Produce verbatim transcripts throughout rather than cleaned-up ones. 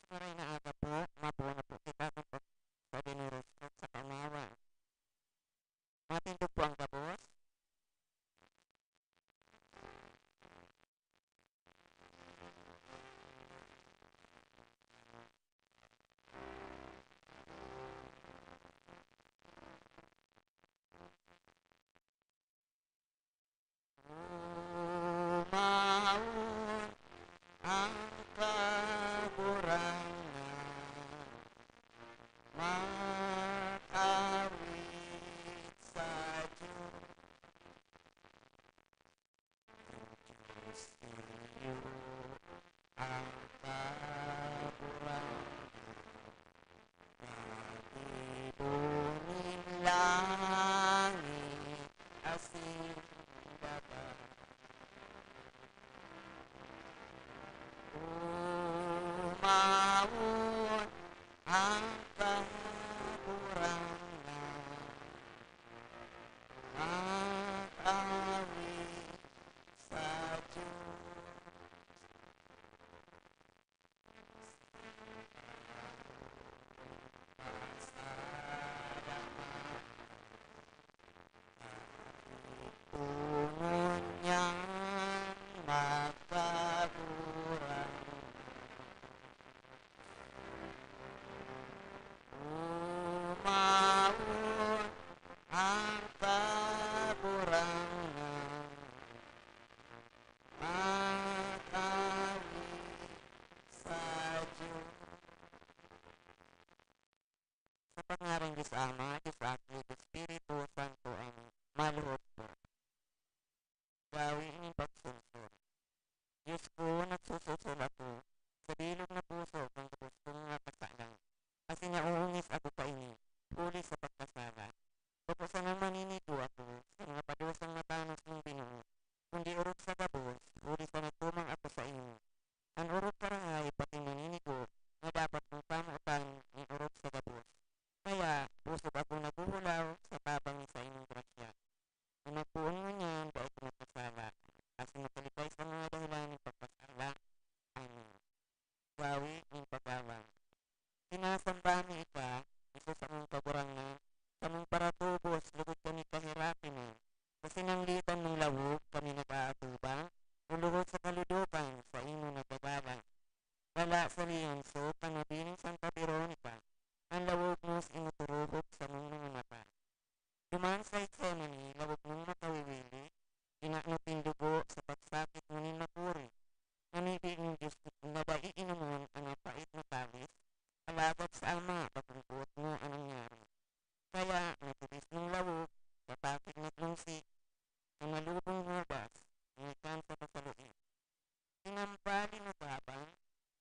Maray na aga po, mabuhay na po kita kan pag-, pagdiniros sa kamawan. Matindog po ang gabos. Umaon ang Kagurangnan, mag-awit sa Dios. Dios, iyo ang Kagurangnan, gibo nin langit asin daga. Umaon ang Kagurangnan, mag-awit sa Dios. Puno niyang magkagurang. Umaon ang Kagurangnan, mag-awit sa Dios. Sa pangaran Dios Ama, Dios Aki, Dios Espiritu Santo. Amen. Maluhod po. Gawi nin pagsulsol. Dios ko, nagsusulsol ako sa bilog na puso kan gabos kong mga kasalan, asin naoongis ako kaini huli sa pagkasala. Bako sanang maninigo ako sa mga padusang matanos mong binuot, kundi orog sa gabos, huli sa nagtumang ako saimo. An orog karahay pati maninigo na dapat mong pamotan nin orog sa gabos. Kaya, pusog akong naghuhulaw sa tabang ni saimong grasya, na magpoon ngunyan dai ko nagkasala, asin magkalipay sa mga dahelan nin pagkasala. Amen. Gawi nin Paggalang. Sinasamba mi ika, Hesus, samong Kagurangnan, samong paratubos, logod kami kaheraki na. Sa sinanglitan mong lawog kami nag-aatubang, luluhod sa kaludokan, saimo nagdadalan. Wala sa liyanso kan nabi nin Santa Veronica, an lawog mo sa imo turuhok samong mga mata. Duman sa Getsemani, lawog mong makawiwili, dinaknop nin dugo sa pagsakit mo nin makuri. Namibi nin Dios na dai inomon an mapait na kalis, alagad sa Ama, bakong boot mo an nangyari. Kaya, natubis nin lawog, sa takig na klungsi, sa malubong hugas, gikan sa pasaluib. Sinambali mo tabang,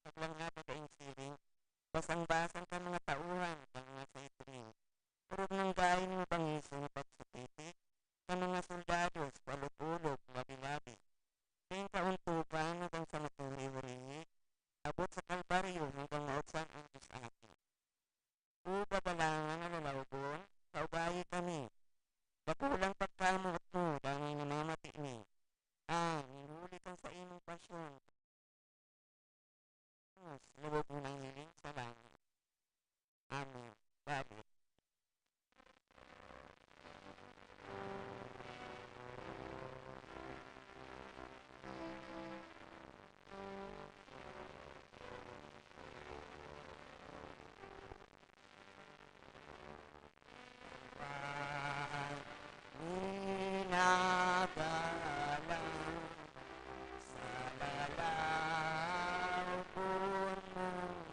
saglang na padaing siring, basang-basang kan mga tauhan, kan mga saituring. Orog nang gayo nin mabangiso na pagsupiti, kan mga soldados, palog-olog, labi-labi. Daing kaontoban hanggang sa matuhuri-hurihi, abot sa Kalbaryo hanggang mautsan an Dios Aki. O Gagalangan na lalawogon, kaubayi kami. Dakulang pagkamoot mo, danay namamati mi. Ah, nin huli kan saimong pasyon, lawog mo nang hiling sa langit. Amen. David. Minagalang sa lalaw, kun mong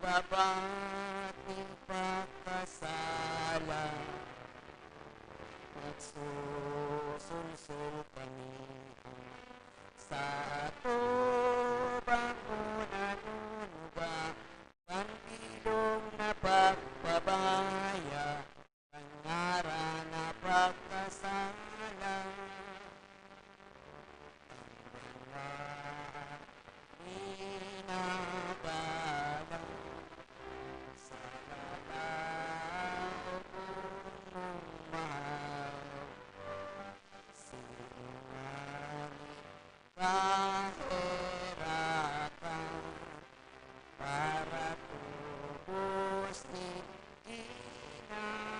Tapat nin pagkasala, nagsusulsol kami sa atubang mo nanunuga, kan bilog na pagpabaya, kan ngaran na pagkasala. Minagalang sa lalaog mong mahal, sinungaling kaherakan, para tubos nin ginaba.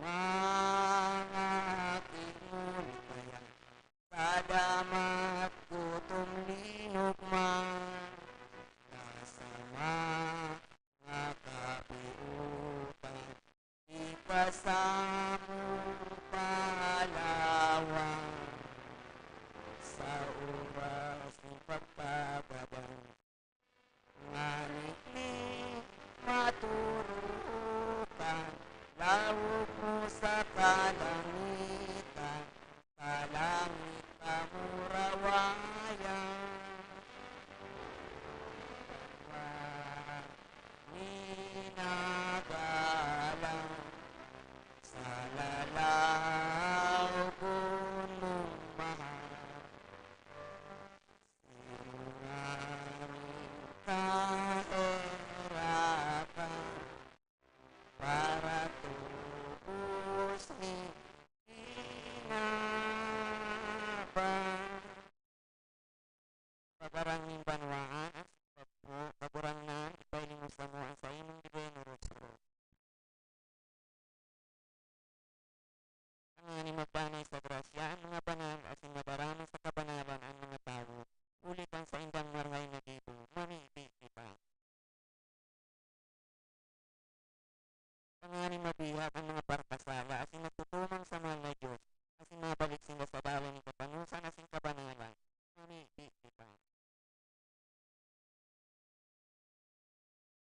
Mga hati mo, ligaya, salamat, gutom, linog man, nasa mga kapiutan, ipasamo palawan sa oras ng pagpapabang. Ngani maturukan, laog mo sa kalangitan, sa langit kamo rawayan. Minagalang sa lalaog mong mahal. Sinungaling kaherakan, para tubos nin ginaba. Pagarang nin banwaan, an pagpo-, Kagurangnan, ipahiling mo samo an saimong divino rostro. Tanganing magdanay sa grasya an mga banal, asin madarama sa kabanalan an mga tawo, huli kan saindang marahay na gibo, mamibi kita. Tanganing mabihag an mga parkasala, asin magtutumang sa mahal na Dios, asin mabalik sinda sa dalan nin katanosan asin kabanalan, mamibi kita.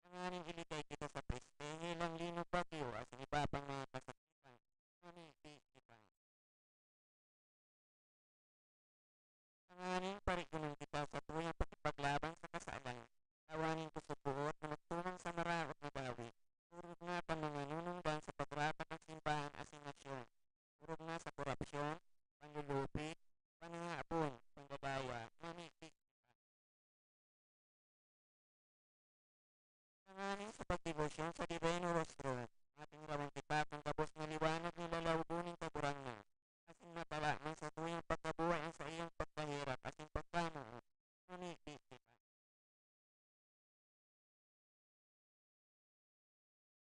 Tanganing iligay kita sa peste, helang linog, bagyo, asin iba pang mga kasakitan, mamibi kita. Tanganing parigonon kita sa tuyang pakipaglaban sa kasalan, tawaning kosog-boot na magtumang sa maraot na gawe, orog na kan mga nunungdan sa pagrata kan simbahan asin nasyon, orog na sa korapsyon, panlulupig, panhahabon, pandadaya, mamibi. Tanganing sa pagdebosyon sa Divino Rostro, matingrawon kita kan gabos na liwanag na lalawogon nin Kagurangnan, asin matala man sa tuyang pagkabuhay an saiyang pagkaherak asin pagkamoot. Mamibi kita.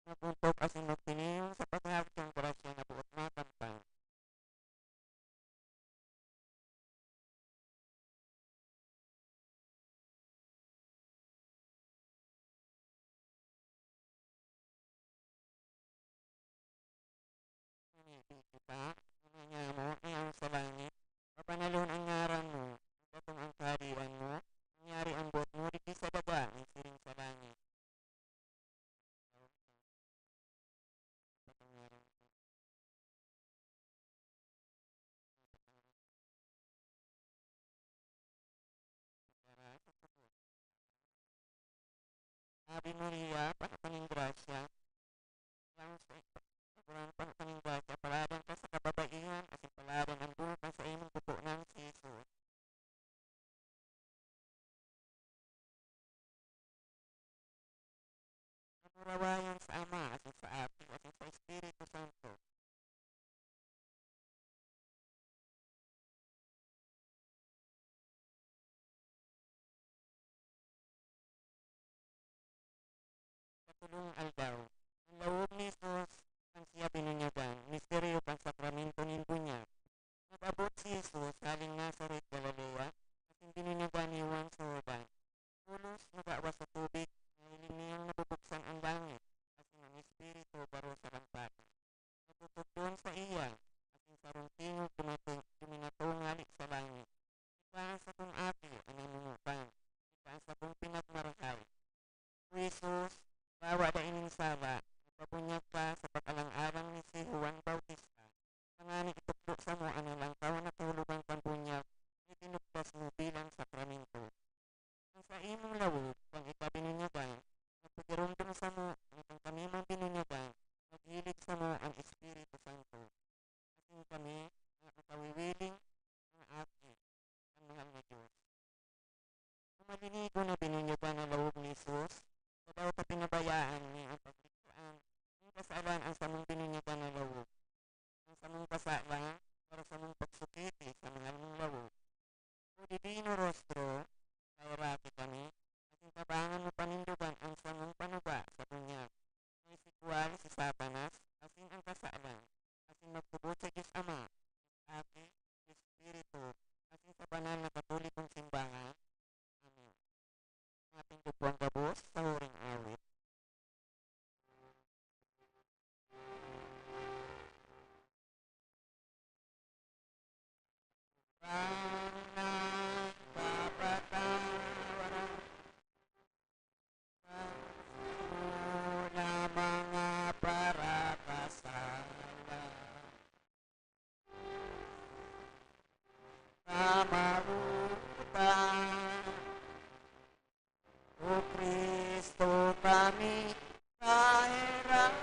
Mag-ontog asin magtinihon sa paghahagdan grasya na boot makamtan. Mamibi kita, Ama nyamo na yaon sa langit, pabanalon an ngaran mo, madatong an kahadian mo, mangyari an boot mo digdi sa daga, nagsiring sa langit. Ave Maria, pano ka nin grasya, ang sa Kagurangnan, pano ka nin grasya, paladan ka sa kababaihan, asin paladan an bunga kan saimong pupo na si Jesus. Namurawayan sa Ama, asin sa Aki, asin sa Espiritu Santo. Sa tolong aldaw, an laog ni Jesus kan siya binunyagan, misteryo kan sakramento nin bunyag. Nag-abot si Jesus hali Nazaret, Galilea, asin binunyagan ni Juan sa Jordan. Tolos nagawas sa tubig, nahiling niyang nabubuksan an langit, asin an Espiritu baro sa lampagan. Nagtutugdon saiya, asin sarong tingog dumating, duminato hale sa langit, "Ika an sakong Aki, an namomotan. mga langkaw na kahulogan kan bunyag na itinugpas mo bilang sakramento. Ang saimong lawog kan ikabinunyagan, magpagiromdom samo, ang kami mang binunyagan, maghilig samo ang Espiritu Santo. Asin kami, mga kawiwiling, mga aki, ang mahal na Diyos. Kung malinigo na binunyagan na lawog ni Jesus, sa daw ta pinabayaan niya ang paglikhaan, ang kasalan ang samong binunyagan na lawog. Ang samong kasalan, para samong pagsukiti sa mahal mong lawog. O Divino Rostro, pairaki kami, asin tabangan mo panindogan ang samong panuga sa bunyag. May sikwal si Satanas, asin ang kasalan, asin magtubod sa Dios Ama, Aki, Espiritu, asin sa banal na Katolikong Simbahan. Amen. Ating dugbang gabos sa huring awit. Ang nagpapatawad sa mga parakasala. Kamawotan, O Cristo, kami kaherakan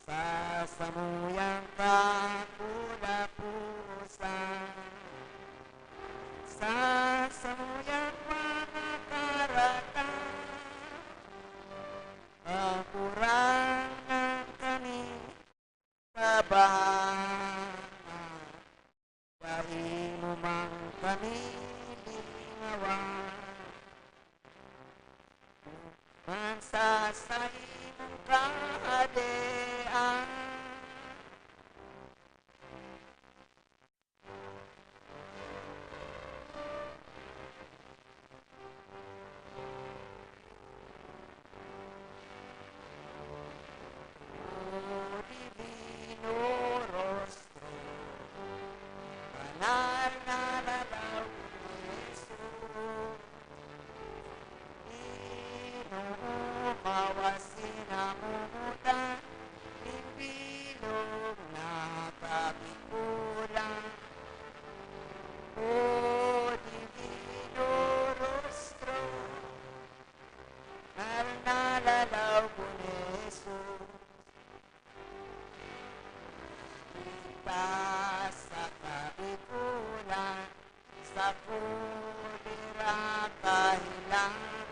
sa samuyang kakulaposan, sa samuyang mga karatan, kakurangan kami kabangan, dai mo man kami lingawan. Man sa saimong kahadean. O Divino Rostro, banal na lalaw ni Jesus, inuumaw asin namomotan nin bilog na kapikulan. O Divino Rostro, banal na lalaw ni Jesus, ligtas sa kapikulan, sa kolera, kahilangan,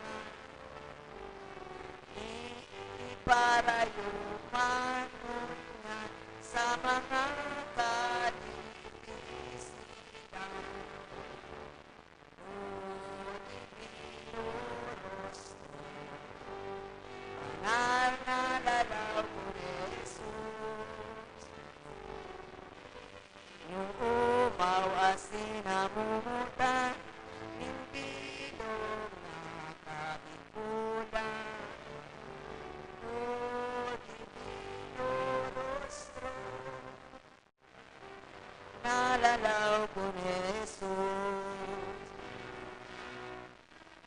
iparayo man ngunyan sa mga kadipisilan. O Divino Rostro, banal na lalaw ni Jesus, inuumaw asin namomotan nin bilog na kapikulan. O Divino Rostro, na lalaw ni Jesus.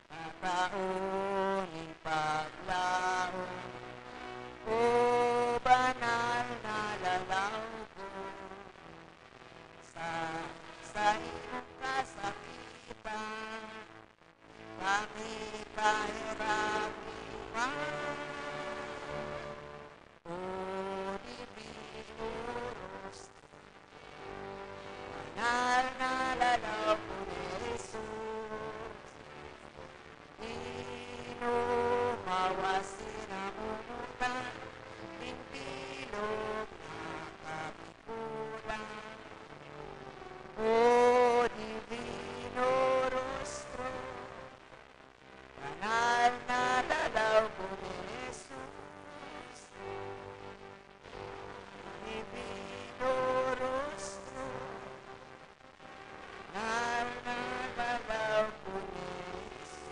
Tataon nin paglaom, O banal na lalaw ko, sa saimong kasakitan. Kami kaherakan man, O Divino Rostro, banal na lalaw ni Jesus, inuumaw asin namomotan nin bilog na kapikulan. O Divino Rostro, banal na lalaw ni Jesus, Divino Rostro, banal na lalaw ni Jesus.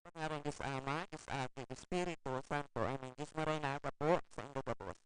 Sa ngaran Diyos Ama, Diyos Aki, Espiritu Santo. Amen. Diyos maray na aga po sa indo gabos.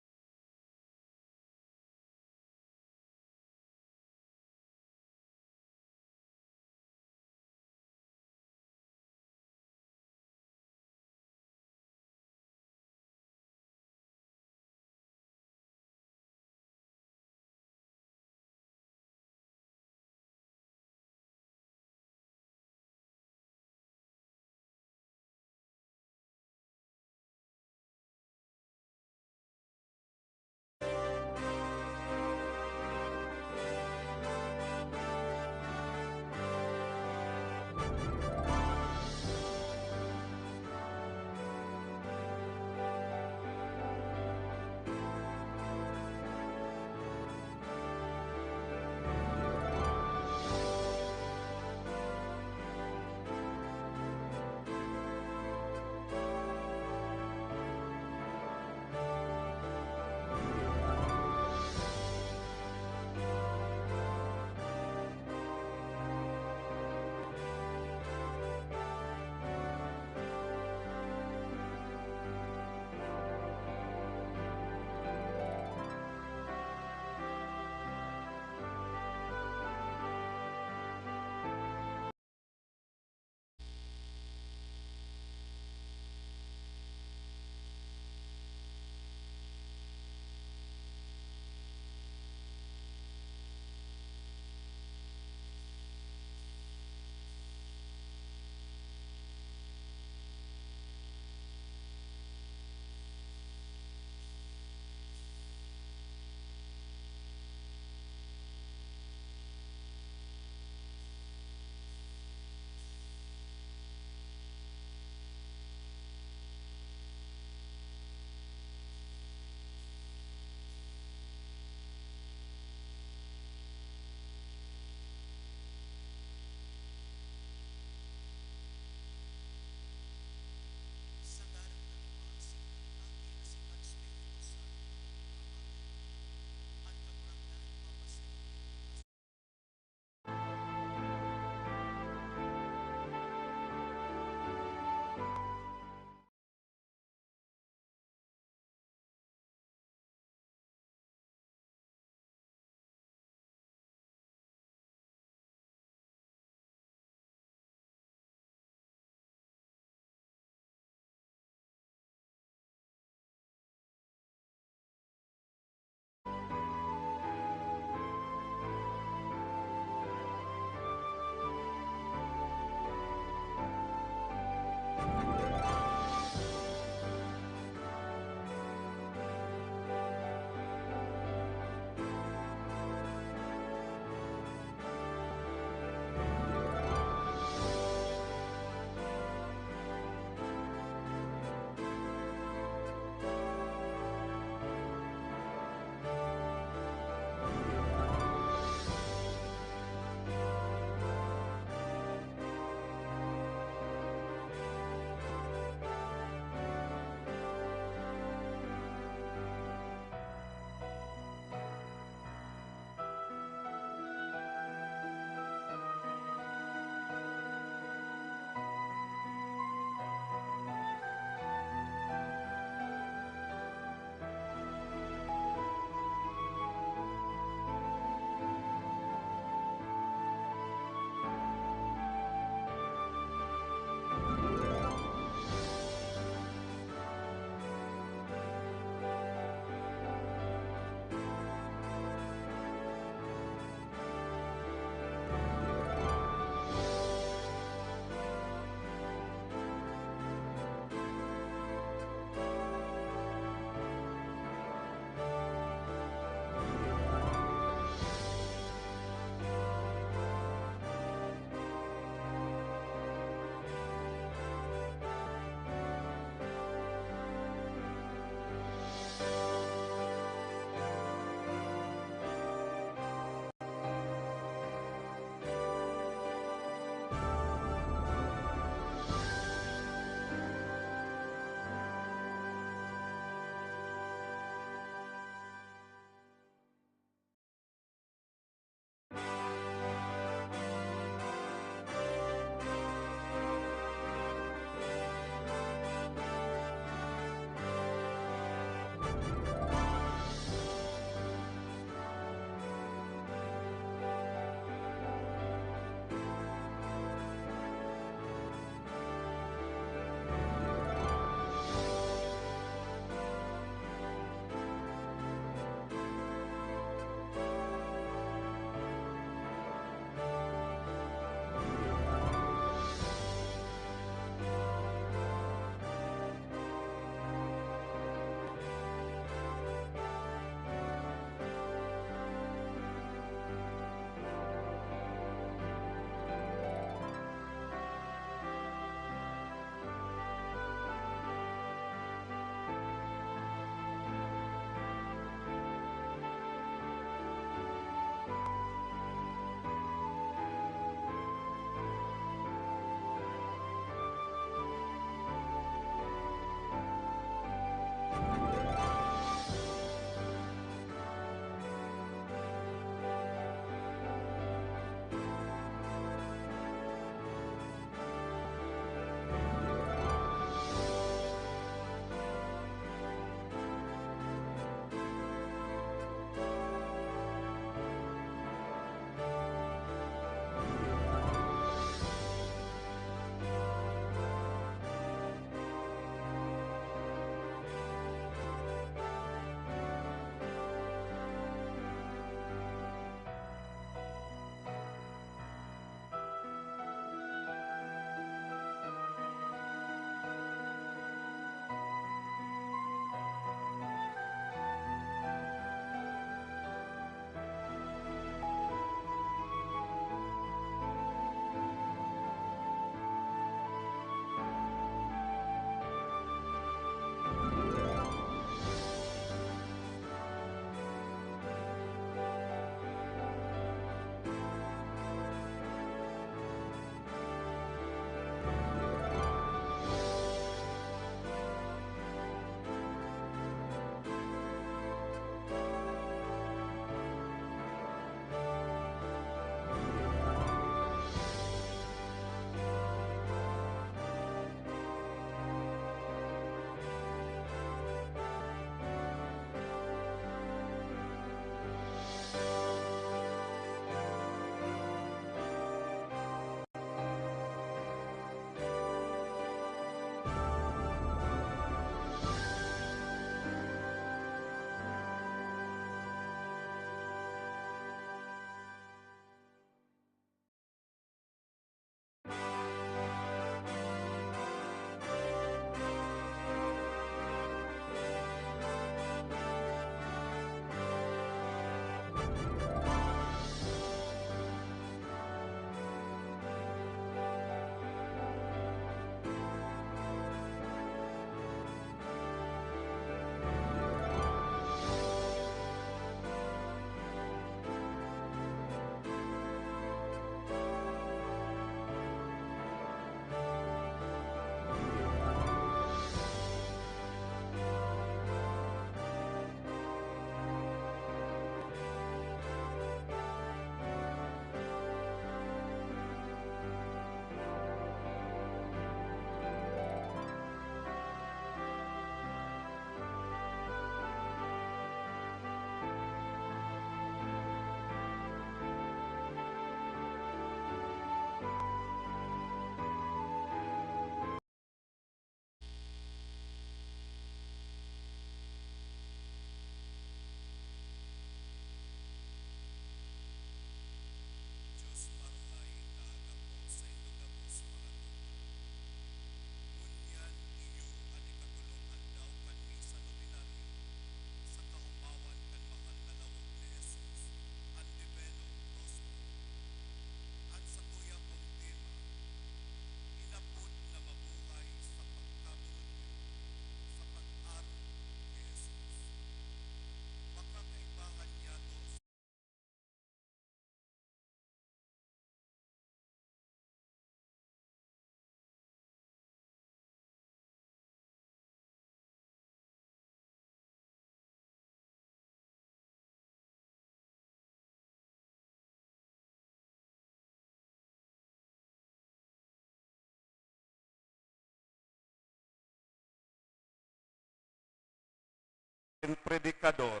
Predicador,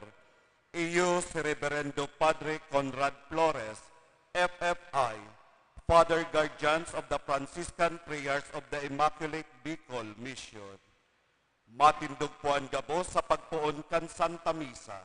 iyo si Reverendo Padre Conrad Flores, F F I, Father Guardians of the Franciscan Friars of the Immaculate Bicol Mission. Matindog po an gabos sa pagpoon kan Santa Misa.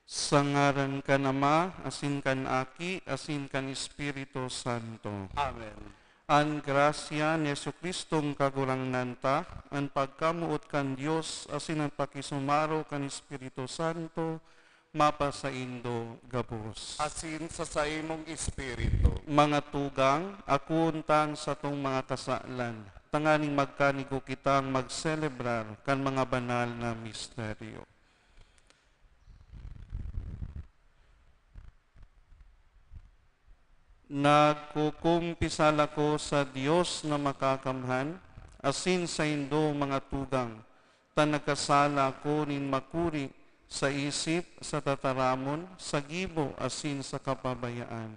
Sa ngaran kan Ama, asin kan Aki, asin kan Espiritu Santo. Amen. An grasya ni Jesu-Cristong Kagurangnan ta, an pagkamoot kan Dios, asin an pakisumaro kan Espiritu Santo, mapasaindo gabos. Asin sa saimong espiritu. Mga tugang, akoon ta an satong mga kasalan, tanganing magkanigo kitang magselebrar kan mga banal na misteryo. Nagkukumpisal ako sa Dios na Makakamhan, asin saindo, mga tugang, ta nagkasala ako nin makuri sa isip, sa tataramon, sa gibo, asin sa kapabayaan.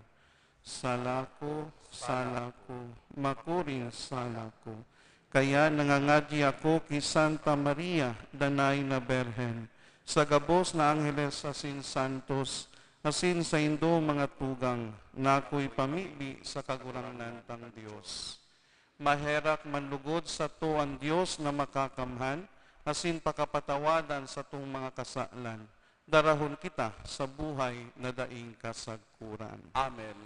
Sala ko, sala ko, makuring sala ko. Kaya nangangadyi ako ki Santa Maria, danay na Birhen, sa gabos na angheles asin santos, asin saindo, mga tugang, na ako'y pamibi sa Kagurangnan tang Dios. Maherak man lugod sato an Dios na Makakamhan, asin pakapatawadan satong mga kasalan, darahon kita sa buhay na daing kasagkoran. Amen.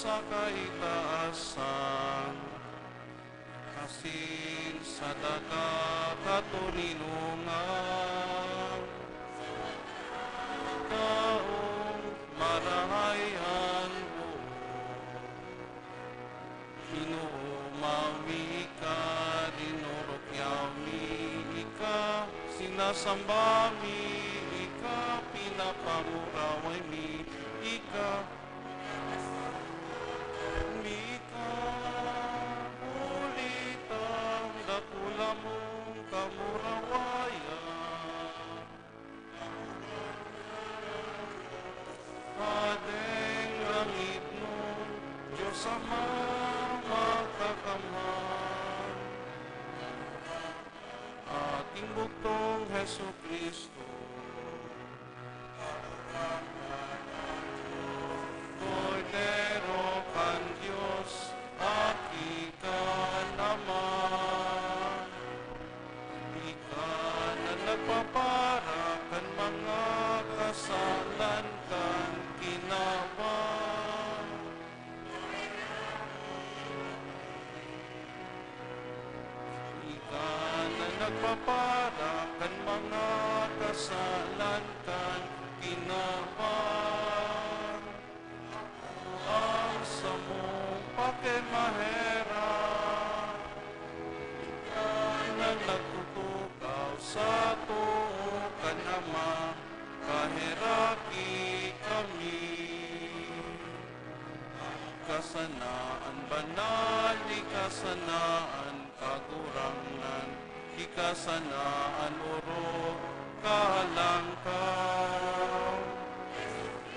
sa kaitaasan, asin sa daga katoninongan. Taong marahay an buot. Inooma mi ika, dinurukyaw mi ika, sinasamba mi ika, pinapanguraway mi ika. Mika, huli ta dakula mong kamurawayan. Hadeng langitnon, Diyos Ama, makakamhan. Aking bugtong Jesu-Cristo, Kordero kan Dios, Aki kan Ama. Ika na nagpapara kan mga kasalan kan kinaban. Ika na nagpapara kan mga kasalan kan kinaban. Ang samong pakimaherak, ika na nagtutukaw sa too kan Ama, paheraki kami. Ika sana an banal, ika sana an Kagurangnan, ika sana an orog, kahalangkaw.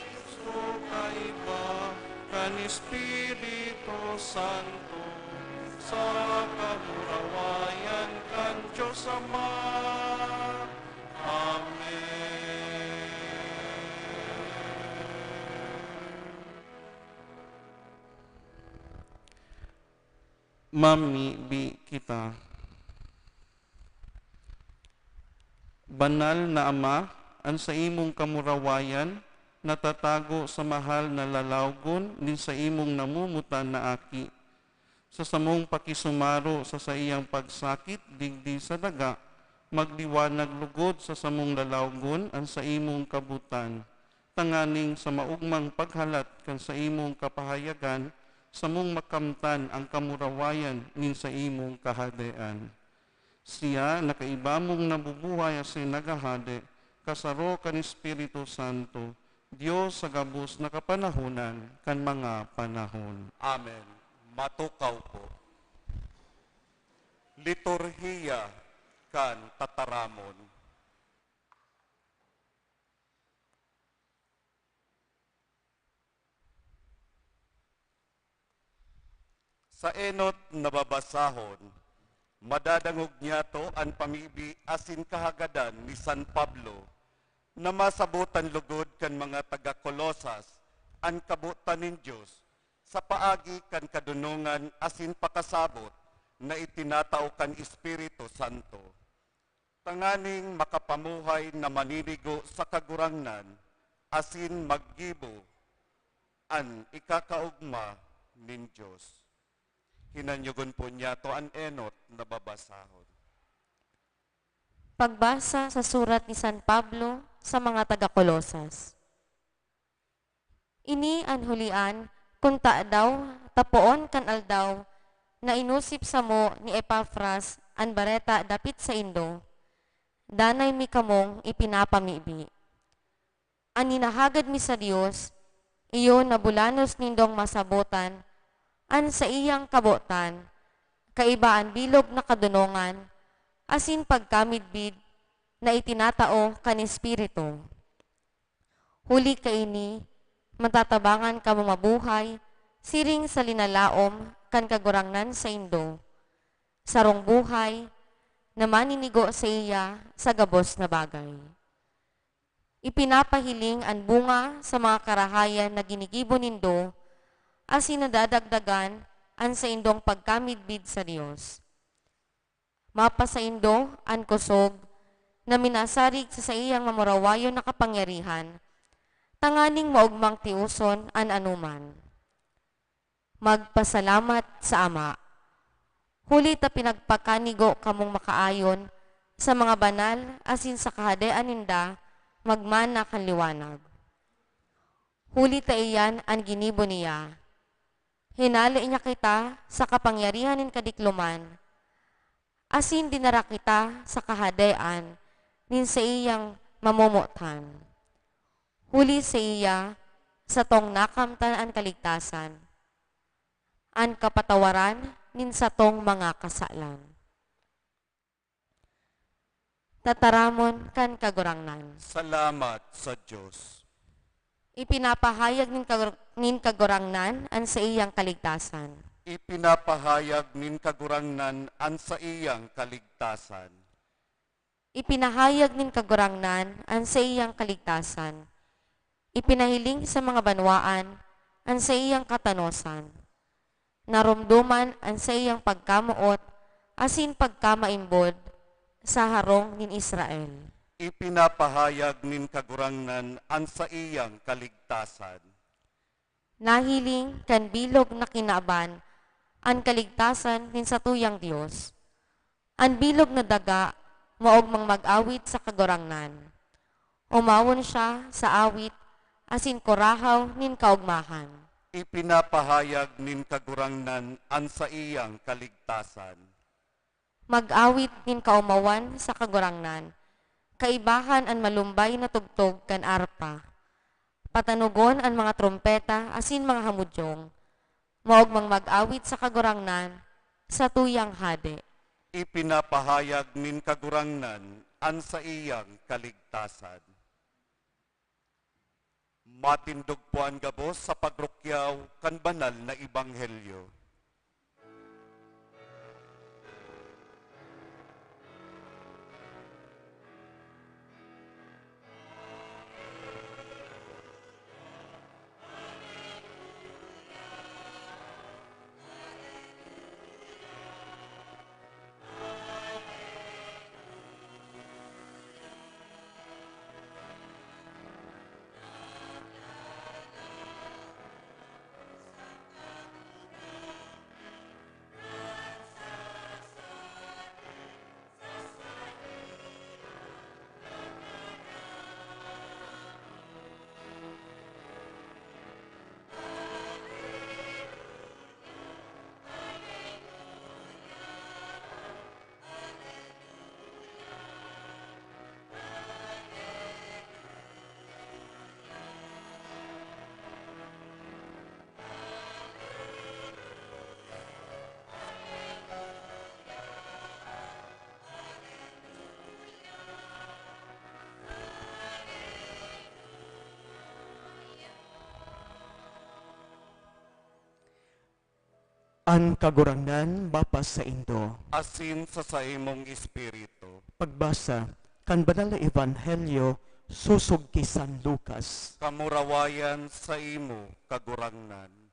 Jesu-Cristo, kaiba kan Espiritu Santo, sa kamurawayan kan Dios Ama. Amen. Mamibi kita. Banal na Ama, an saimong kamurawayan natatago sa mahal na lalawgon nin saimong namumutan na Aki. Sa samong pakisumaro sa saiyang pagsakit digdi sa daga, magliwanag lugod sa samong lalawgon an saimong kabotan, tanganing sa maogmang paghalat kan saimong kapahayagan, samong makamtan an kamurawayan nin saimong Kahadean. Siya na kaiba mong nabubuhay asin naghahade, kasaro kan Espiritu Santo, Dios sa gabos na kapanahonan kan mga panahon. Amen. Matukaw po. Liturhiya kan Tataramon. Sa enot na babasahon, madadangog niyato an pamibi asin kahagadan ni San Pablo na masabotan lugod kan mga taga Colosas an kabotan nin Dios sa paagi kan kadonongan asin pakasabot na itinatao kan Espiritu Santo, tanganing makapamuhay na maninigo sa Kagurangnan asin maggibo an ikakaogma nin Dios. Hinanyogon po niyato an enot na babasahon. Pagbasa sa surat ni San Pablo sa mga taga Colosas. Ini an hulian, kun tadaw ta poon kan aldaw na inosip samo ni Epafras an bareta dapit saindo, danay mi kamong ipinapamibi. An hinahagad mi sa Dios, iyo na bulanos nindong masabotan an saiyang kabotan, kaiba an bilog na kadonongan asin pagkamidbid na itinatao kan Espiritu. Huli kaini, matatabangan kamo mabuhay siring sa linalaom kan Kagurangnan saindo, sarong buhay na maninigo saiya sa gabos na bagay. Ipinapahiling an bunga sa mga karahayan na ginigibo nindo, asin nadadagdagan an saindong pagkamidbid sa Dios. Mapasaindo an kosog na minasarig sa saiyang mamurawayon na kapangyarihan, tanganing maogmang tioson an anoman. Magpasalamat sa Ama. Huli ta pinagpakanigo kamong makaayon sa mga banal asin sa Kahadean ninda magmana kan liwanag. Huli ta iyan an ginibo niya. Hinale niya kita sa kapangyarihan nin kadikloman, asin dinara kita sa Kahadean nin saiyang mamomotan. Huli saiya, satong nakamtan an kaligtasan, an kapatawaran nin satong mga kasalan. Tataramon kan Kagurangnan. Salamat sa Dios. Ipinapahayag nin Kagur-, nin Kagurangnan an saiyang kaligtasan. Ipinapahayag nin Kagurangnan an saiyang kaligtasan. Ipinahayag nin Kagurangnan an saiyang kaligtasan. Ipinahiling sa mga banwaan an saiyang katanosan. Naromdoman an saiyang pagkamoot asin pagkamaimbod sa harong nin Israel. Ipinapahayag nin Kagurangnan an saiyang kaligtasan. Nahiling kan bilog na kinaban an kaligtasan nin satuyang Dios. An bilog na daga maogmang mag-awit sa Kagurangnan. Omawon siya sa awit asin kurahaw nin kaogmahan. Ipinapahayag nin Kagurangnan an saiyang kaligtasan. Mag-awit nin kaomawan sa Kagurangnan. Kaibahan an malumbay na tugtog kan arpa. Patanugon an mga trompeta asin mga hamudyong. Maogmang mag-awit sa Kagurangnan, satuyang Hade. Ipinapahayag nin Kagurangnan an saiyang kaligtasan. Matindog po an gabos sa pagrukyaw kan banal na ebanghelyo. An Kagurangnan mapasaindo. Asin sa saimong espiritu. Pagbasa kan Banal na Ebanghelyo sosog ki San Lucas. Kamurawayan saimo, Kagurangnan.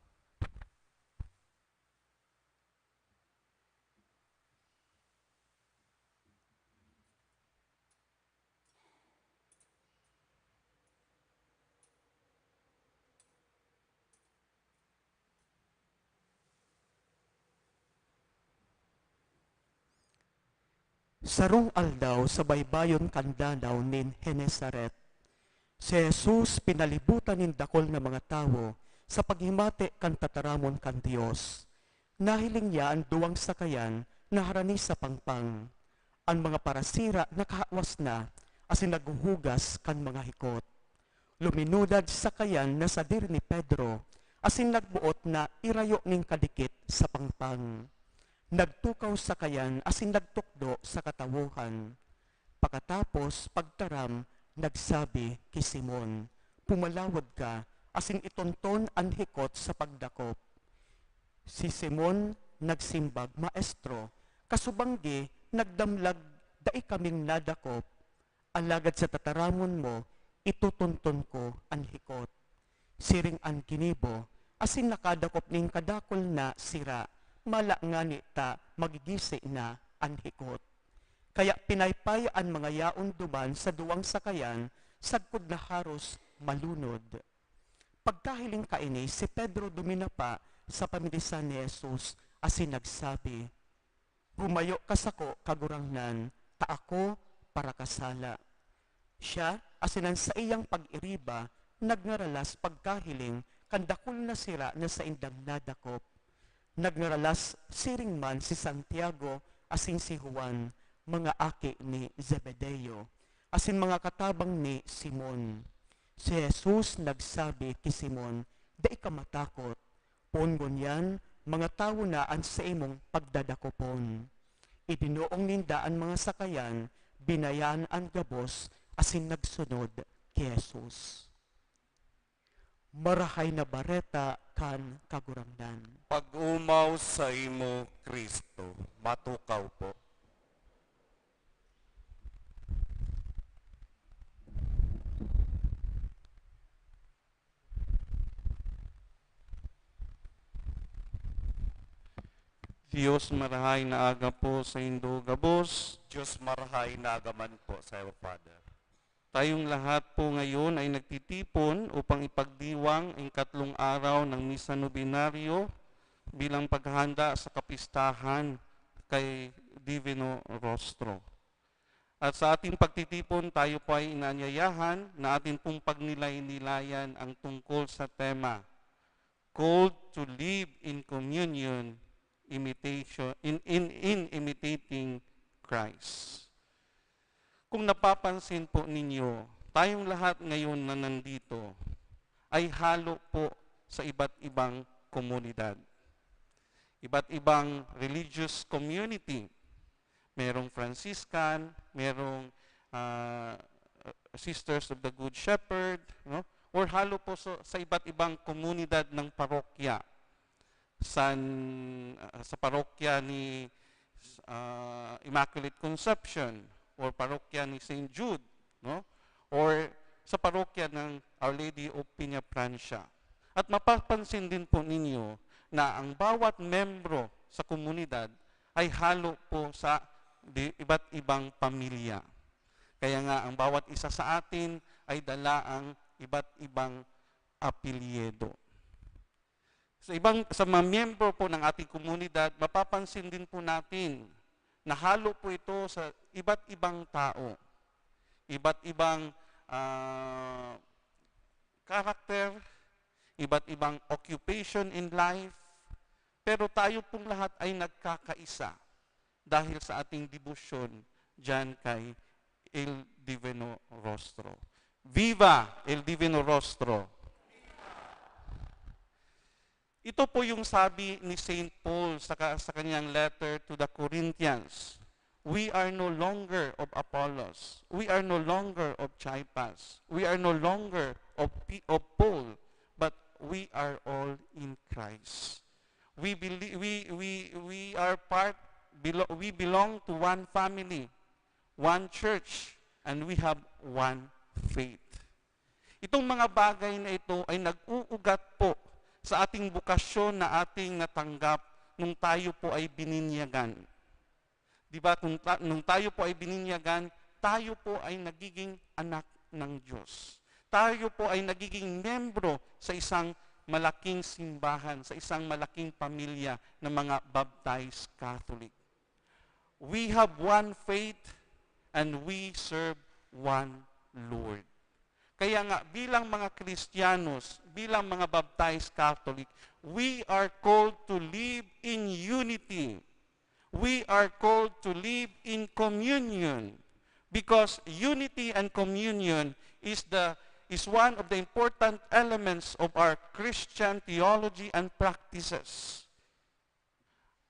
Sarong aldaw sa baybayon kan danaw nin Genesaret, si Jesus pinalibutan nin dakul na mga tawo sa paghimati kan tataramon kan Dios. Nahiling niya an duwang sakayan na harani sa pangpang. An mga parasira nakahawas na asin naghuhugas kan mga hikot. Luminulad sakayan na sadiri ni Pedro asin nagboot na irayo nin kadikit sa pangpang. Nagtukaw sakayan asin nagtukdo sa katawohan. Pakatapos pagtaram, nagsabi ki Simon, "Pumalawod ka asin itonton an hikot sa pagdakop." Si Simon nagsimbag, "Maestro, kasubanggi nagdamlag dai kaming nadakop, alagad sa tataramon mo, itutunton ko an hikot." Siring an ginibo, asin nakadakop nin kadakul na sira, mala ngani ta magigisi na an hikot. Kaya pinaypay an mga yaon duman sa duwang sakayan, sagkod na haros malunod. Pagkahiling kaini, si Pedro duminapa Sa pamirisan ni Jesus asin nagsabi, "Humayo ka sako, Kagurangnan, ta ako parakasala." Siya asin an saiyang pag-iriba nagngaralas pagkahiling kan dakul na sira na saindang nadakop. Nagngaralas siring man si Santiago asin si Juan, mga aki ni Zebedeo, asin mga katabang ni Simon. Si Jesus nagsabi ki Simon, "Dai ka matakot. Poon ngunyan, mga tawo na an saimong pagdadakopon." Idinoong ninda an mga sakayan, binayaan an gabos, asin nagsunod ki Jesus. Marahay na Bareta kan Kagurangnan. Pag-omaw saimo, Cristo. Matukaw po. Dios, marahay na aga po saindo gabos. Dios, marahay na aga man po sa'yo, Father. Tayong lahat po ngayon ay nagtitipon upang ipagdiwang ang ikatlong araw ng Misa Novenario bilang paghahanda sa kapistahan kay Divino Rostro. At sa ating pagtitipon, tayo po ay inaanyayahan na atin pong pagnilay-nilayan ang tungkol sa tema, "Called to live in communion, imitation, in, in, in imitating Christ." Kung napapansin po ninyo, tayong lahat ngayon na nandito ay halo po sa iba't ibang komunidad, iba't ibang religious community. Merong Franciscan, merong, ah, Sisters of the Good Shepherd, no? Or halo po sa, sa iba't ibang komunidad ng parokya. San, ah, sa parokya ni, ah, Immaculate Conception or parokya ni Saint Jude, no? Or sa parokya ng Our Lady of Peñafrancia. At mapapansin din po ninyo na ang bawat membro sa komunidad ay halo po sa di-, iba't ibang pamilya. Kaya nga, ang bawat isa sa atin ay dala ang iba't ibang apelyido. Sa ibang, sa mga miyembro po ng ating komunidad, mapapansin din po natin na halo po ito sa iba't ibang tao, iba't ibang, ah, character, iba't ibang occupation in life, pero tayo pong lahat ay nagkakaisa dahil sa ating debosyon diyan kay El Divino Rostro. Viva El Divino Rostro! Ito po yung sabi ni Saint Paul sa ka-, sa kanyang letter to the Corinthians, "We are no longer of Apollos. We are no longer of Caiaphas. We are no longer of P-, of Paul, but we are all in Christ." We beli-, we, we, we are part, belo-, we belong to one family, one church, and we have one faith. Itong mga bagay na ito ay nag-uugat po sa ating bokasyon na ating natanggap nung tayo po ay bininyagan. Di ba, kung ta-, nung tayo po ay bininyagan, tayo po ay nagiging anak ng Diyos. Tayo po ay nagiging miyembro sa isang malaking simbahan, sa isang malaking pamilya ng mga baptized Catholic. We have one faith and we serve one Lord. Kaya nga, bilang mga Kristiyanos, bilang mga baptized Catholic, we are called to live in unity. We are called to live in communion because unity and communion is the, is one of the important elements of our Christian theology and practices.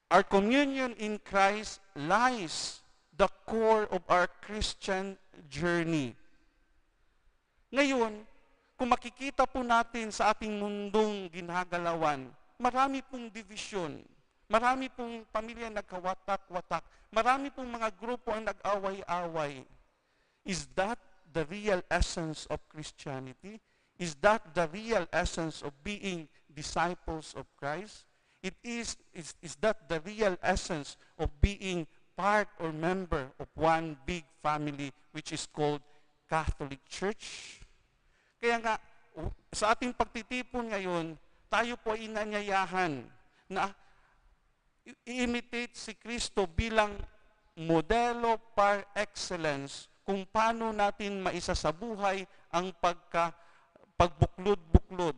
Our communion in Christ lies the core of our Christian journey. Ngayon, kung makikita po natin sa ating mundong ginagalawan, marami pong division, marami pong pamilya nagkawatak-watak, marami pong mga grupo ang nag-away-away. Is that the real essence of Christianity? Is that the real essence of being disciples of Christ? It is, is, is that the real essence of being part or member of one big family which is called Catholic Church? Kaya nga, u-, sa ating pagtitipon ngayon, Tayo po ay inanyayahan na i-, i-imitate si Kristo bilang modelo par excellence kung paano natin maisasabuhay ang pagka-, pagbuklod-buklod,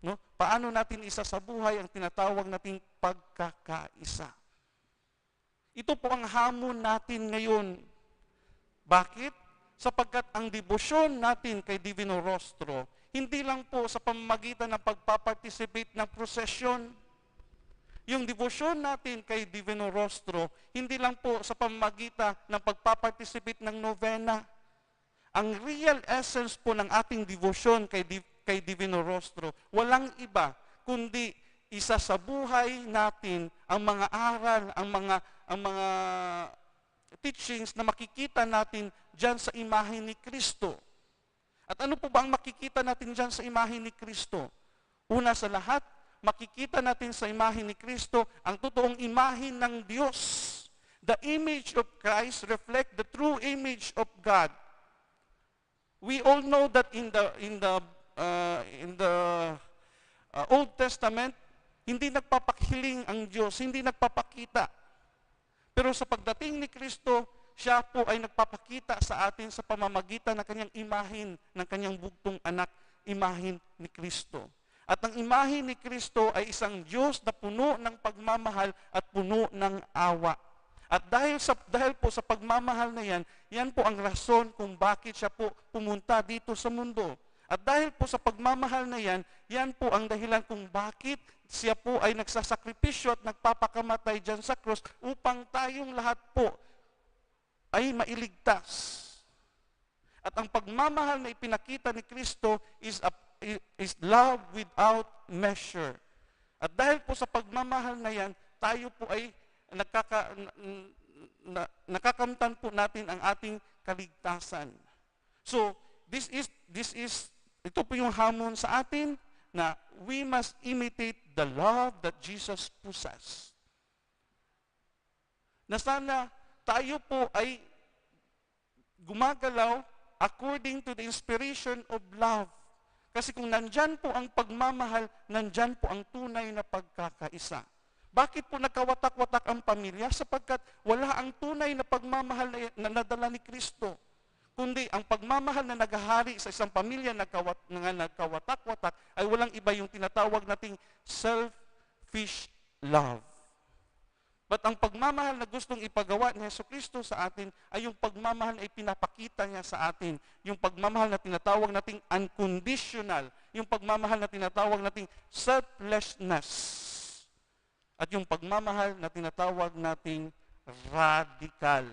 no? Paano natin isasabuhay ang tinatawag nating pagkakaisa? Ito po ang hamon natin ngayon. Bakit? Sapagkat ang debosyon natin kay Divino Rostro, hindi lang po sa pamamagitan ng pagpa-participate ng prosesyon. Yung debosyon natin kay Divino Rostro, hindi lang po sa pamamagitan ng pagpa-participate ng novena. Ang real essence po ng ating debosyon kay Di-, kay Divino Rostro, walang iba kundi isasabuhay natin ang mga aral, ang mga, ang mga teachings na makikita natin diyan sa imahe ni Kristo. At ano po ba ang makikita natin diyan sa imahe ni Kristo? Una sa lahat, makikita natin sa imahe ni Kristo ang totoong imahe ng Diyos. The image of Christ reflect the true image of God. We all know that in the, in the, uh, in the, uh, Old Testament, hindi nagpapakhiling ang Diyos, hindi nagpapakita. Pero sa pagdating ni Kristo, siya po ay nagpapakita sa atin sa pamamagitan ng kanyang imahen, ng kanyang bugtong anak, imahen ni Kristo. At ang imahe ni Kristo ay isang Diyos na puno ng pagmamahal at puno ng awa. At dahil sa, dahil po sa pagmamahal na yan, yan po ang rason kung bakit siya po pumunta dito sa mundo. At dahil po sa pagmamahal na yan, yan po ang dahilan kung bakit siya po ay nagsasakripisyo at nagpapakamatay diyan sa krus upang tayong lahat po ay mailigtas. At ang pagmamahal na ipinakita ni Kristo is a, is love without measure. At dahil po sa pagmamahal na yan, tayo po ay nagkaka-, na, na, nakakamtan po natin ang ating kaligtasan. So, this is, this is, ito po yung hamon sa atin na we must imitate the love that Jesus possessed. Na sana tayo po ay gumagalaw according to the inspiration of love. Kasi kung nandyan po ang pagmamahal, nandyan po ang tunay na pagkakaisa. Bakit po nagkawatak-watak ang pamilya? Sapagkat wala ang tunay na pagmamahal na, na nadala ni Kristo. Kundi ang pagmamahal na naghahari sa isang pamilya nagkawat-, na nagkawatak-watak ay walang iba yung tinatawag nating selfish love. But ang pagmamahal na gustong ipagawa ni Jesu-Cristo sa atin ay yung pagmamahal na ipinapakita niya sa atin, yung pagmamahal na tinatawag nating unconditional, yung pagmamahal na tinatawag nating selflessness, at yung pagmamahal na tinatawag nating radical,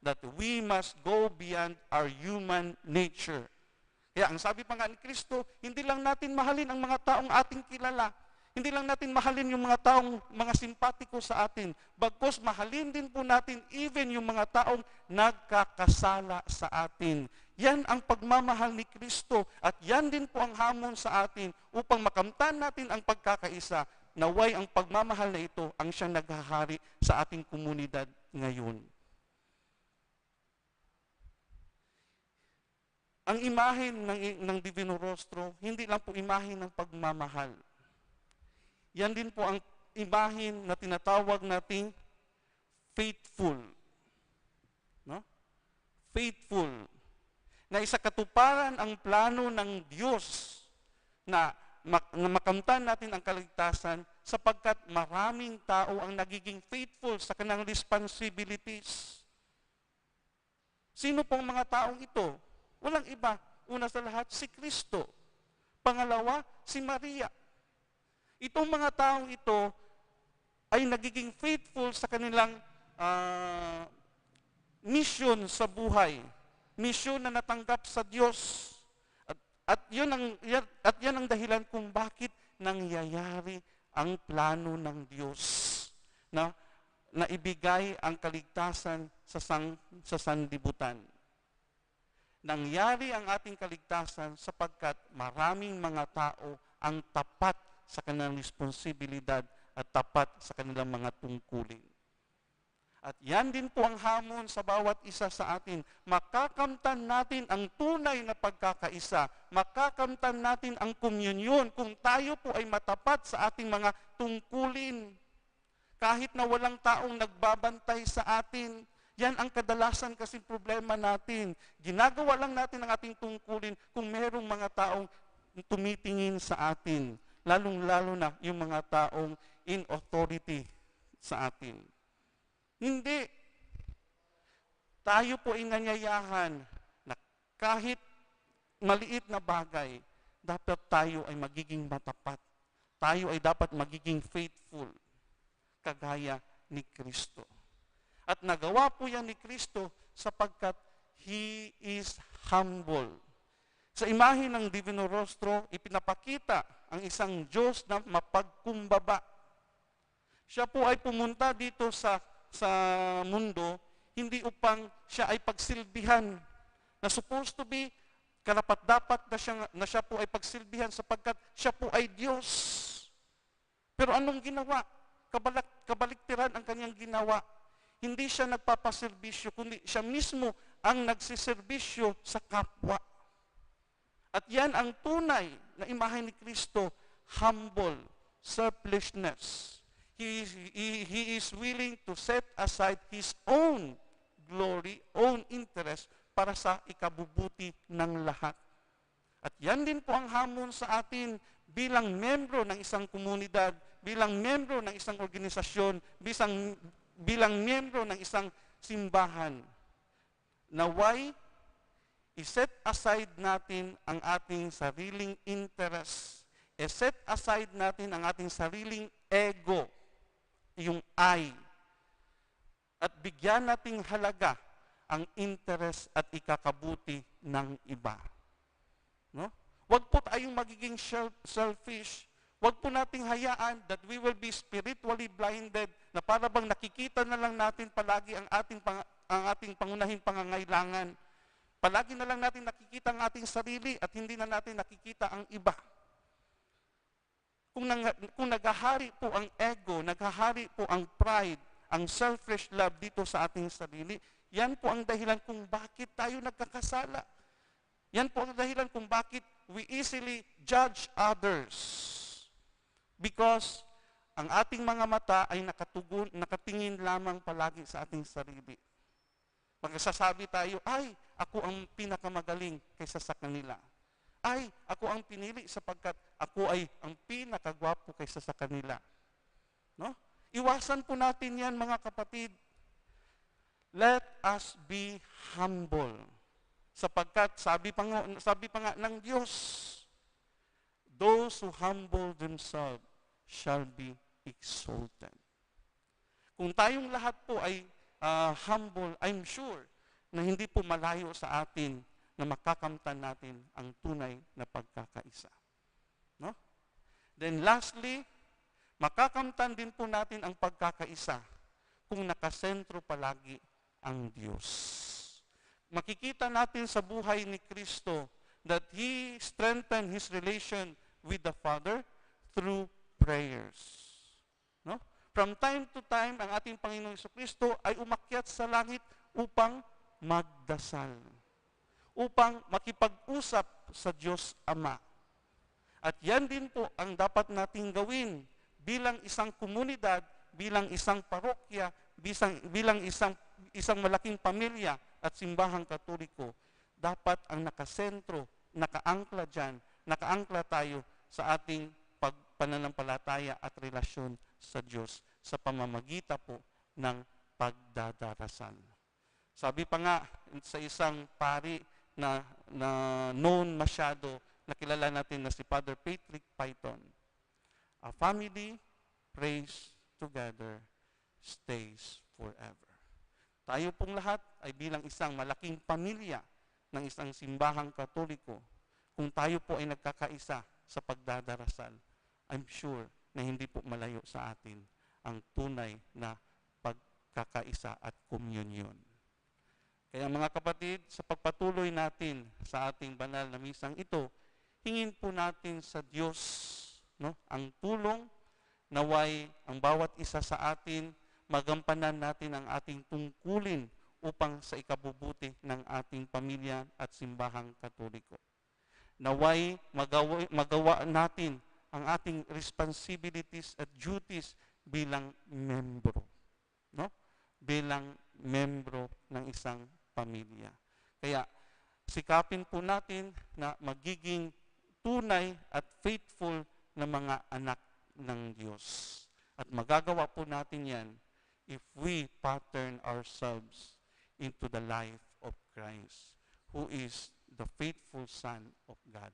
that we must go beyond our human nature. Kaya ang sabi pa nga ni Kristo, hindi lang natin mahalin ang mga taong ating kilala. Hindi lang natin mahalin yung mga taong mga simpatiko sa atin. Bagkus mahalin din po natin even yung mga taong nagkakasala sa atin. Yan ang pagmamahal ni Kristo at yan din po ang hamon sa atin upang makamtan natin ang pagkakaisa. Naway ang pagmamahal na ito ang siyang naghahari sa ating komunidad ngayon. Ang imahen ng, ng Divino Rostro, hindi lang po imahen ng pagmamahal. Yan din po ang imahen na tinatawag nating faithful. No? Faithful. Na isakatuparan ang plano ng Diyos na mak-, na makamtan natin ang kaligtasan sapagkat maraming tao ang nagiging faithful sa kanilang responsibilities. Sino pong mga taong ito? Walang iba. Una sa lahat, si Kristo. Pangalawa, si Maria. Itong mga taong ito ay nagiging faithful sa kanilang, ah, misyon sa buhay. Misyon na natanggap sa Diyos. At, at yun ang, yan, at yan ang dahilan kung bakit nangyayari ang plano ng Diyos na, na ibigay ang kaligtasan sa sang-, sa sanlibutan. Nangyari ang ating kaligtasan sapagkat maraming mga tao ang tapat sa kanilang responsibilidad at tapat sa kanilang mga tungkulin. At yan din po ang hamon sa bawat isa sa atin. Makakamtan natin ang tunay na pagkakaisa. Makakamtan natin ang komunyon kung tayo po ay matapat sa ating mga tungkulin. Kahit na walang taong nagbabantay sa atin, yan ang kadalasan kasing problema natin. Ginagawa lang natin ang ating tungkulin kung merong mga taong tumitingin sa atin, lalong-lalo na yung mga taong in authority sa atin. Hindi. Tayo po ay nanyayahan na kahit maliit na bagay, dapat tayo ay magiging matapat. Tayo ay dapat magiging faithful, kagaya ni Kristo. At nagawa po yan ni Kristo sapagkat He is humble. Sa imahe ng Divino Rostro, ipinapakita ang isang Diyos na mapagkumbaba. Siya po ay pumunta dito sa, sa mundo, hindi upang siya ay pagsilbihan, na supposed to be, karapat-dapat na siya, na siya po ay pagsilbihan sapagkat siya po ay Diyos. Pero anong ginawa? Kabalak-, kabaliktiran ang kanyang ginawa. Hindi siya nagpapaserbisyo, kundi siya mismo ang nagsiserbisyo sa kapwa. At yan ang tunay na imahe ni Kristo, humble, selflessness. He, he, he is willing to set aside his own glory, own interest, para sa ikabubuti ng lahat. At yan din po ang hamon sa atin bilang miyembro ng isang komunidad, bilang miyembro ng isang organisasyon, bisang, bilang miyembro ng isang simbahan. Naway, i-set aside natin ang ating sariling interest. I-set aside natin ang ating sariling ego, yung I, at bigyan nating halaga ang interest at ikakabuti ng iba. No? Wag po tayong magiging shel-, selfish. Wag po nating hayaan that we will be spiritually blinded, na para bang nakikita na lang natin palagi ang ating pang-, ang ating pangunahing pangangailangan. Palagi na lang natin nakikita ang ating sarili at hindi na natin nakikita ang iba. Kung nang-, kung naghahari po ang ego, naghahari po ang pride, ang selfish love dito sa ating sarili, yan po ang dahilan kung bakit tayo nagkakasala. Yan po ang dahilan kung bakit we easily judge others. Because ang ating mga mata ay nakatugon, nakatingin lamang palagi sa ating sarili. Magsasabi tayo, "Ay, ako ang pinakamagaling kaysa sa kanila. Ay, ako ang pinili sapagkat ako ay ang pinakagwapo kaysa sa kanila." No? Iwasan po natin yan, mga kapatid. Let us be humble. Sapagkat sabi pa nga, sabi pa nga ng Diyos, "Those who humble themselves shall be exalted." Kung tayong lahat po ay, ah, humble, I'm sure na hindi po malayo sa atin na makakamtan natin ang tunay na pagkakaisa. No? Then lastly, makakamtan din po natin ang pagkakaisa kung nakasentro palagi ang Diyos. Makikita natin sa buhay ni Kristo that He strengthened His relation with the Father through prayers. No? From time to time, ang ating Panginoong Jesu-Cristo ay umakyat sa langit upang magdasal, upang makipag-usap sa Diyos Ama. At yan din po ang dapat nating gawin bilang isang komunidad, bilang isang parokya, bisang, bilang isang, isang malaking pamilya at simbahang Katoliko. Dapat ang nakasentro, nakaangkla diyan, nakaangkla tayo sa ating pag-, pananampalataya at relasyon sa Diyos sa pamamagitan po ng pagdadarasal. Sabi pa nga sa isang pari na, na known masyado, na kilala natin, na si Father Patrick Python, "A family prays together stays forever." Tayo pong lahat ay bilang isang malaking pamilya ng isang simbahang Katoliko. Kung tayo po ay nagkakaisa sa pagdadarasal, I'm sure na hindi po malayo sa atin ang tunay na pagkakaisa at komunyon. Kaya, mga kapatid, sa pagpatuloy natin sa ating banal na misang ito, hingin po natin sa Diyos, no, ang tulong. Naway ang bawat isa sa atin magampanan natin ang ating tungkulin upang sa ikabubuti ng ating pamilya at simbahang Katoliko. Naway magawa, magawa natin ang ating responsibilities at duties bilang membro, no? Bilang membro ng isang pamilya. Kaya sikapin po natin na magiging tunay at faithful na mga anak ng Diyos. At magagawa po natin yan if we pattern ourselves into the life of Christ, who is the faithful Son of God.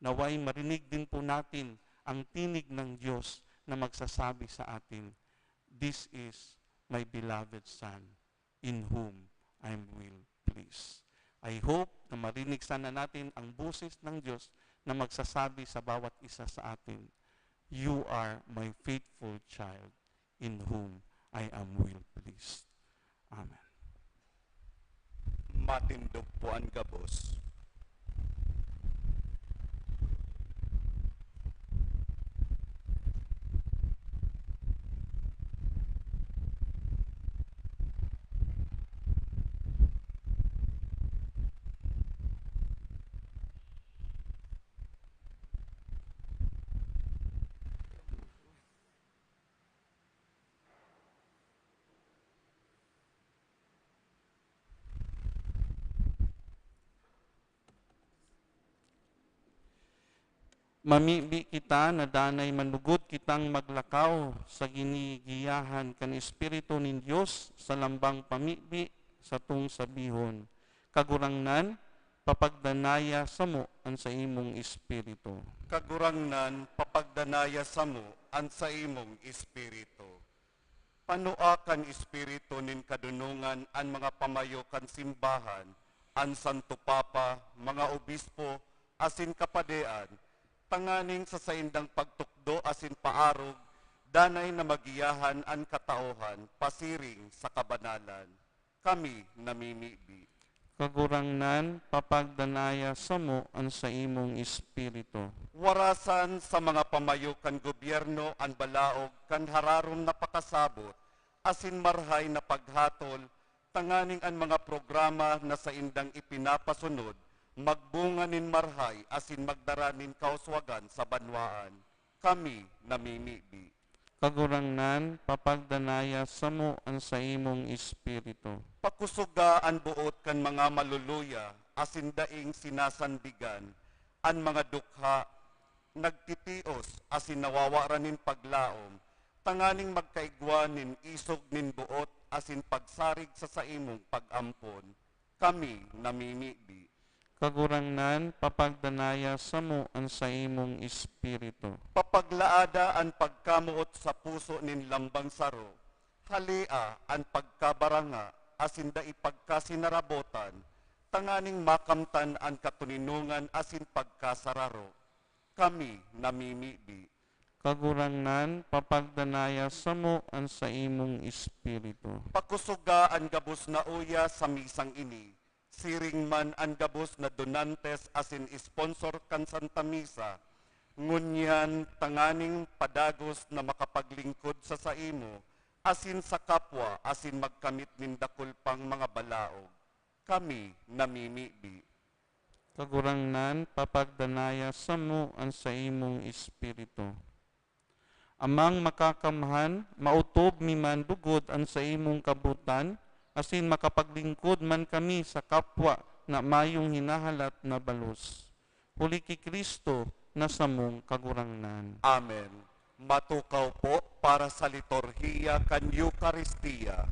Naway marinig din po natin ang tinig ng Diyos na magsasabi sa atin, "This is my beloved Son, in whom I am well pleased." I hope na marinig sana natin ang boses ng Diyos na magsasabi sa bawat isa sa atin, "You are my faithful child, in whom I am well pleased." Amen. Matindog po an gabos. Mamibi kita na danay manugod kitang maglakaw sa ginigiyahan kan Espiritu nin Dios sa lambang pamibi satong sabihon, "Kagurangnan, papagdanaya samo an saimong espiritu." Kagurangnan, papagdanaya samo an saimong espiritu. Panua kan espiritu nin kadunongan an mga pamayo kan simbahan, an Santo Papa, mga obispo, asin kapadean, tanganing sa saindang pagtukdo asin paarog, danay na magiyahan an katauhan pasiring sa kabanalan. Kami namimibi. Kagurangnan, papagdanaya samo an saimong espiritu. Warasan sa mga pamayo kan gobyerno an balaog kan hararom na pakasabot asin marhay na paghatol, tanganing an mga programa na saindang ipinapasunod magbunga nin marhay asin magdara nin kauswagan sa banwaan. Kami namimibi. Kagurangnan, papagdanaya samo an saimong espiritu. Pakusoga an boot kan mga maluluya asin daing sinasandigan, an mga dukha, nagtitios asin nawawaran nin paglaom, tanganing magkaigwa nin isog nin boot asin pagsarig sa saimong pag-ampon. Kami namimibi. Kagurangnan, papagdanaya samo an saimong espiritu. Papaglaada an pagkamoot sa puso nin lambang saro, halia an pagkabaranga asin dai pagkasinarabotan, tanganing makamtan an katoninongan asin pagkasararo. Kami namimibi. Kagurangnan, papagdanaya samo an saimong espiritu. Pakusoga an gabos na uya sa misang ini, siring man an gabos na donantes asin sponsor kan Santa Misa, ngunyan tanganing padagos na makapaglingkod sa saimo asin sa kapwa asin magkamit nin dakul pang mga balaog. Kami namimibi. Kagurangnan, papagdanaya samo an saimong espiritu. Amang Makakamhan, maotob mi man lugod an saimong kabotan, asin makapaglingkod man kami sa kapwa na mayong hinahalat na balos. Huli ki Cristo na samong Kagurangnan. Amen. Matukaw po para sa liturhiya kan Eukaristia.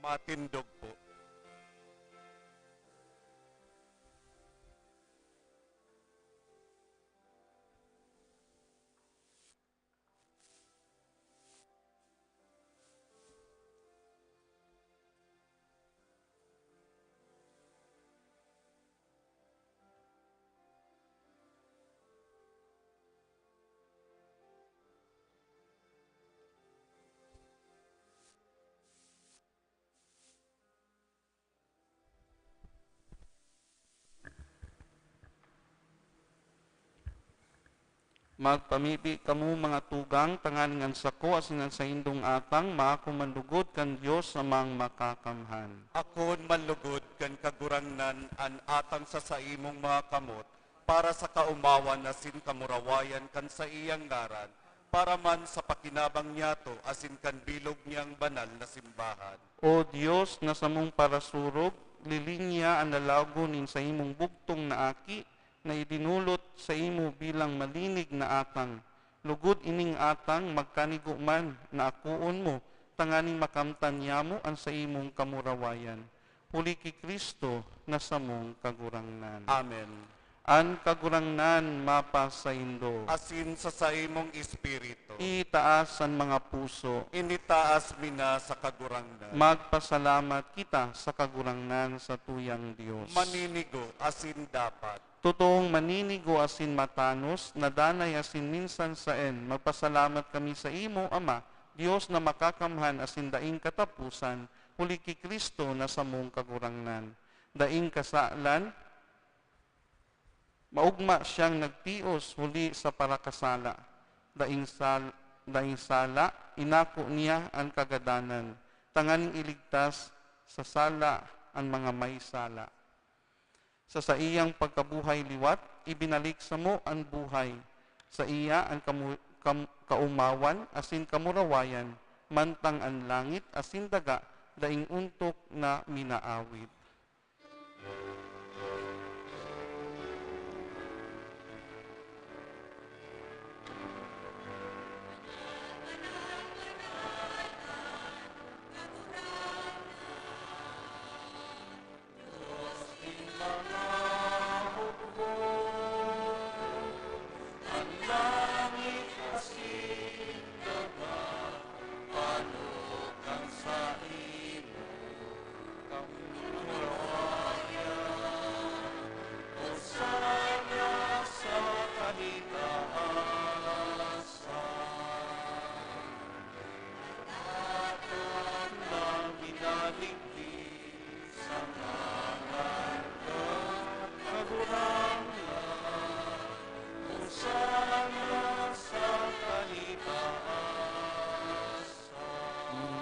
Matindog po. Magpamibi kamo, mga tugang, tanganing an sako asin an saindong atang maako man lugod kan Dios Amang Makakamhan. Akoon man lugod kan Kagurangnan an atang sa saimong mga kamot, para sa kaomawan asin kamurawayan kan saiyang ngaran, para man sa pakinabang niyato asin kan bilog niyang banal na simbahan. O Dios na samong parasurog, lilinya an lalago nin saimong bugtong na Aki, na idinolot saimo bilang malinig na atang. Lugod ining atang magkanigo man na akoon mo, tanganing makamtan niyamo an saimong kamurawayan. Huli ki Cristo na samong Kagurangnan. Amen. An Kagurangnan mapasaindo. Asin sa saimong espiritu. Itaas an mga puso. Initaas mi na sa Kagurangnan. Magpasalamat kita sa Kagurangnan, sa tuyang Dios. Maninigo asin dapat. Totoong maninigo asin matanos, na danay asin minsan saen, magpasalamat kami saimo, Ama, Dios na makakamhan asin daing kataposan, huli ki Cristo na samong Kagurangnan. Daing kasalan, maogma siyang nagtios huli sa parakasala. Daing sal-, daing sala, inako niya an kagadanan, tanganing iligtas sa sala an mga may sala. Sa saiyang pagkabuhay liwat, ibinalik samo an buhay. Saiya an kamu-, kam-, kaomawan asin kamurawayan, mantang an langit asin daga daing ontok na minaawit.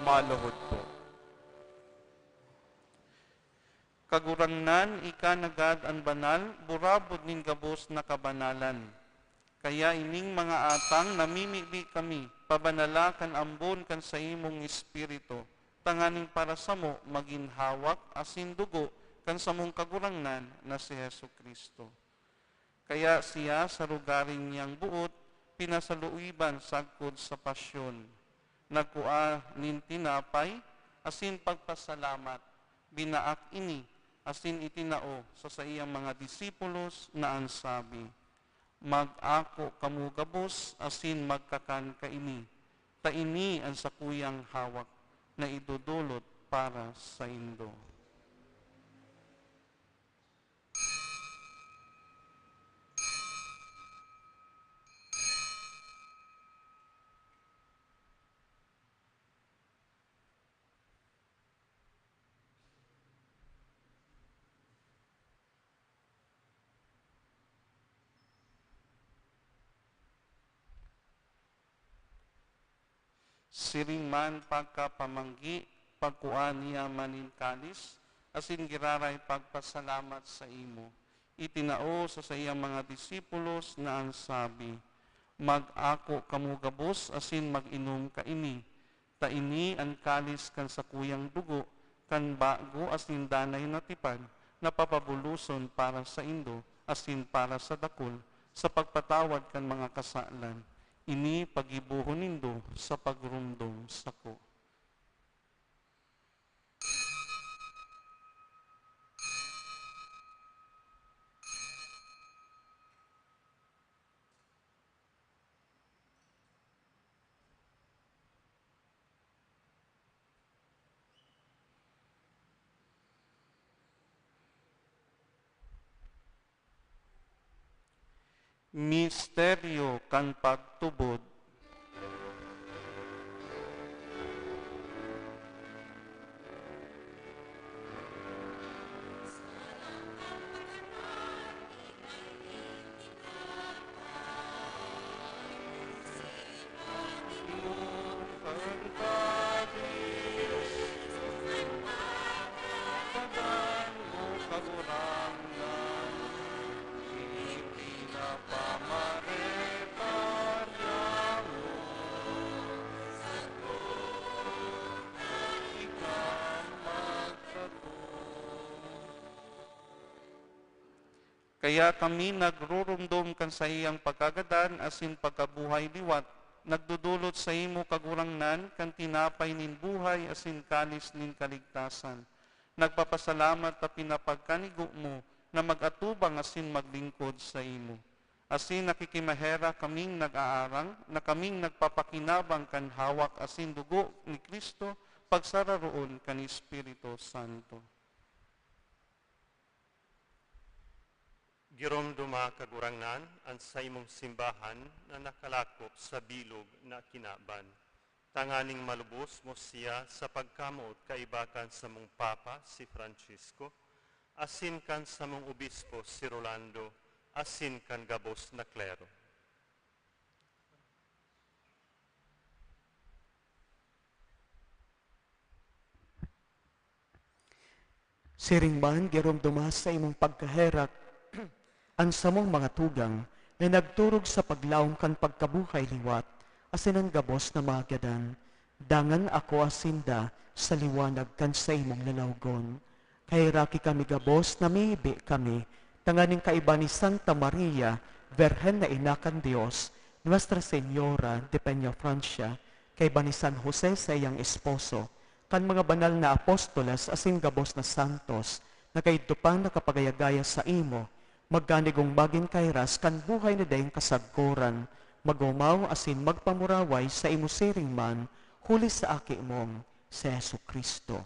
Maluhod po. Kagurangnan, ika nanggad an banal, burabod nin gabos na kabanalan. Kaya ining mga atang namimibi kami, pabanala kan ambon kan saimong Espiritu, tanganing para samo magin hawak asin dugo kan samong Kagurangnan na si Jesu-Cristo. Kaya siya sa rogaring niyang boot pinasaluiban sagkod sa pasyon. Nagkua nin tinapay asin pagpasalamat, binaak ini asin itinao sa saiyang mga disipulos na an sabi, "Mag-ako kamo gabos asin magkakan kaini, ta ini an sakuyang hawak na idodolot para saindo." Siring man pagkapamanggi, pagkua niya man nin kalis, asin giraray pagpasalamat saimo. Itinao sa saiyang mga disipulos na an sabi, "Mag-ako kamo gabos asin mag-inom kaini, ta ini an kalis kan sakuyang dugo kan bago asin danay na tipan na papabuloson para saindo asin para sa dakul sa pagpatawad kan mga kasalan. Ini paggibohon nindo sa pagromdom sako." Misteryo kan pagtubod. Kaya kami nagruromdom kan saiyang pagkagadan asin pagkabuhay liwat, nagdodolot saimo, Kagurangnan, kan tinapay nin buhay asin kalis nin kaligtasan. Nagpapasalamat ta pinapagkanigo mo na mag-atubang asin maglingkod saimo. Asin nakikimaherak kaming nag-aarang na kaming nagpapakinabang kan hawak asin dugo ni Cristo, pagsararoon kan Espiritu Santo. Giromdoma, Kagurangnan, an saimong simbahan na nakalakop sa bilog na kinaban, tanganing malubos mo siya sa pagkamoot kaiba kan samong Papa, si Francisco, asin kan samong Obispo, si Rolando, asin kan gabos na klero. Siring man, giromdoma sa imong pagkaherak an samong mga tugang na nagturog sa paglaom kan pagkabuhay liwat asin an gabos na mga gadan. Dangan akoa sinda sa liwanag kan saimong lalawgon. Kaheraki kami gabos, namibi kami tanganing kaiba ni Santa Maria, Birhen na Ina kan Dios, Nuestra Señora de Peñafrancia, kaiba ni San Jose, saiyang esposo, kan mga banal na apostoles asin gabos na santos na kaidto pa nakapagaya-gaya saimo, magkanigong magin kairas kan buhay na daing kasagkoran, mag-omaw asin magpamuraway saimo siring man, huli sa Aki mong si Jesu-Cristo.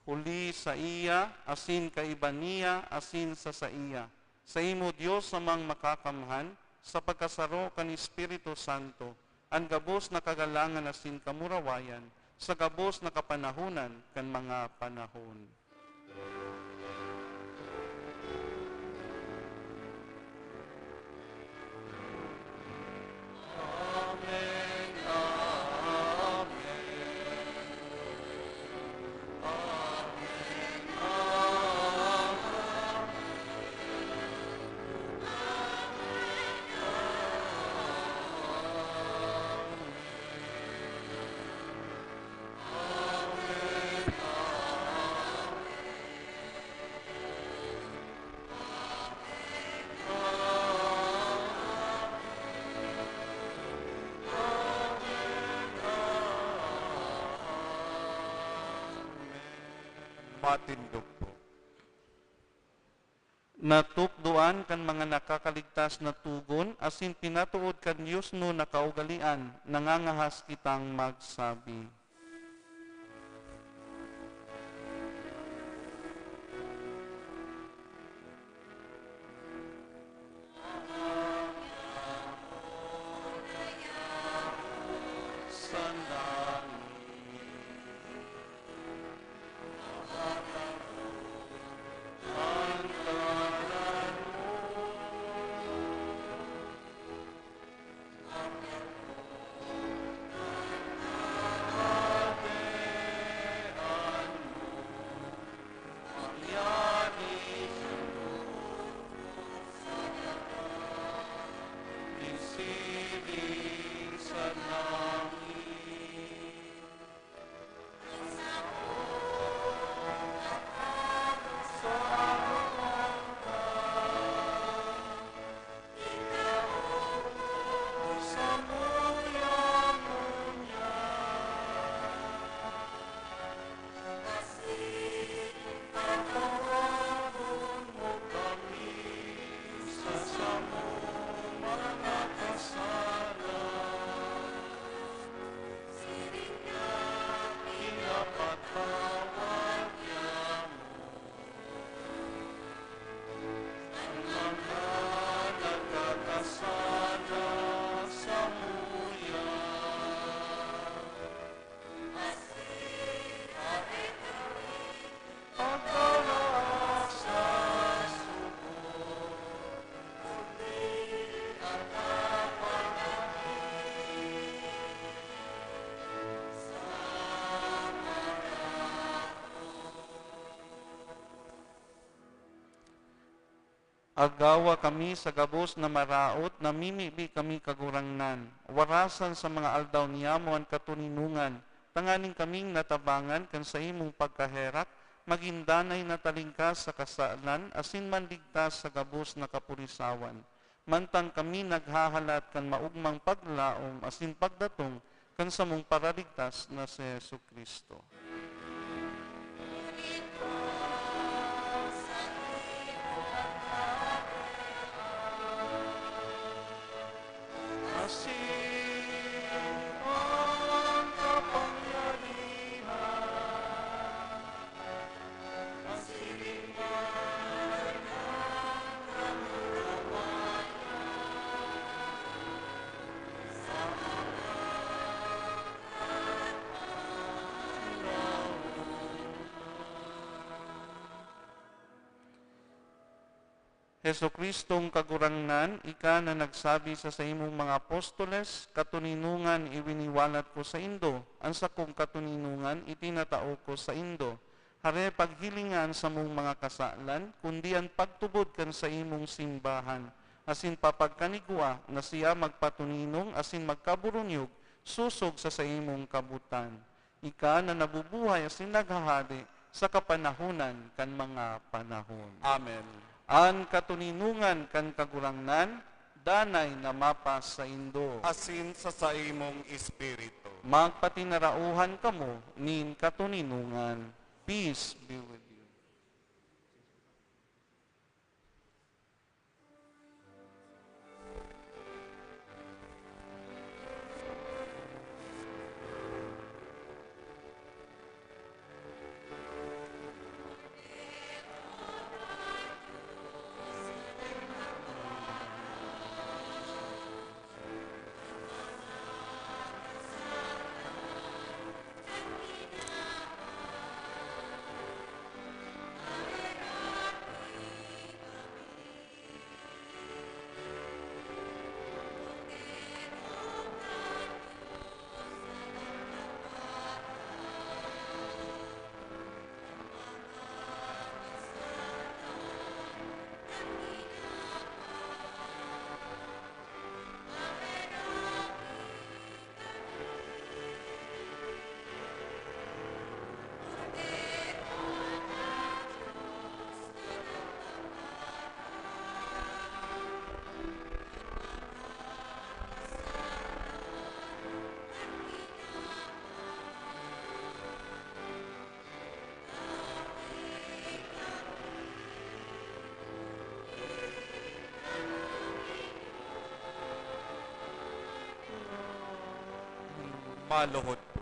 Huli saiya, asin kaiba niya, asin sa saiya, saimo, Dios Amang Makakamhan, sa pagkasaro kan Espiritu Santo, an gabos na kagalangan asin kamurawayan, sa gabos na kapanahonan kan mga panahon. Matindog po. Natukdoan kan mga nakakaligtas na togon asin pinatood kan diosnon na kaugalean, nangangahas kitang magsabi. Agawa kami sa gabos na maraot, namimibi kami, Kagurangnan. Warasan sa mga aldaw niyamo an katoninongan, tanganing kaming natabangan kan saimong pagkaherak, magin danay na talingkas sa kasalan, asin manligtas sa gabos na kapurisawan. Mantang kami naghahalat kan maogmang paglaom asin pagdatong kan samong Paraligtas na si Jesu-Cristo. Asin an kapangyarihan, asin an kamurawayan, sa mga panahon. Jesu-Cristong Kagurangnan, ika na nagsabi sa saimong mga apostoles, "Katoninongan iwiniwalat ko saindo, an sakong katoninongan itinatao ko saindo." Hare, paghilinga an samong mga kasalan, kundi an pagtubod kan saimong simbahan, asin papagkanigwa na siya magpatoninong asin magkaburunyog sosog sa saimong kabotan. Ika na nabubuhay asin naghahade sa kapanahonan kan mga panahon. Amen. An katoninongan kan Kagurangnan danay na mapasaindo. Asin sa saimong espiritu. Magpatinarauhan kamo nin katoninongan. Peace be with you. Maluhod po.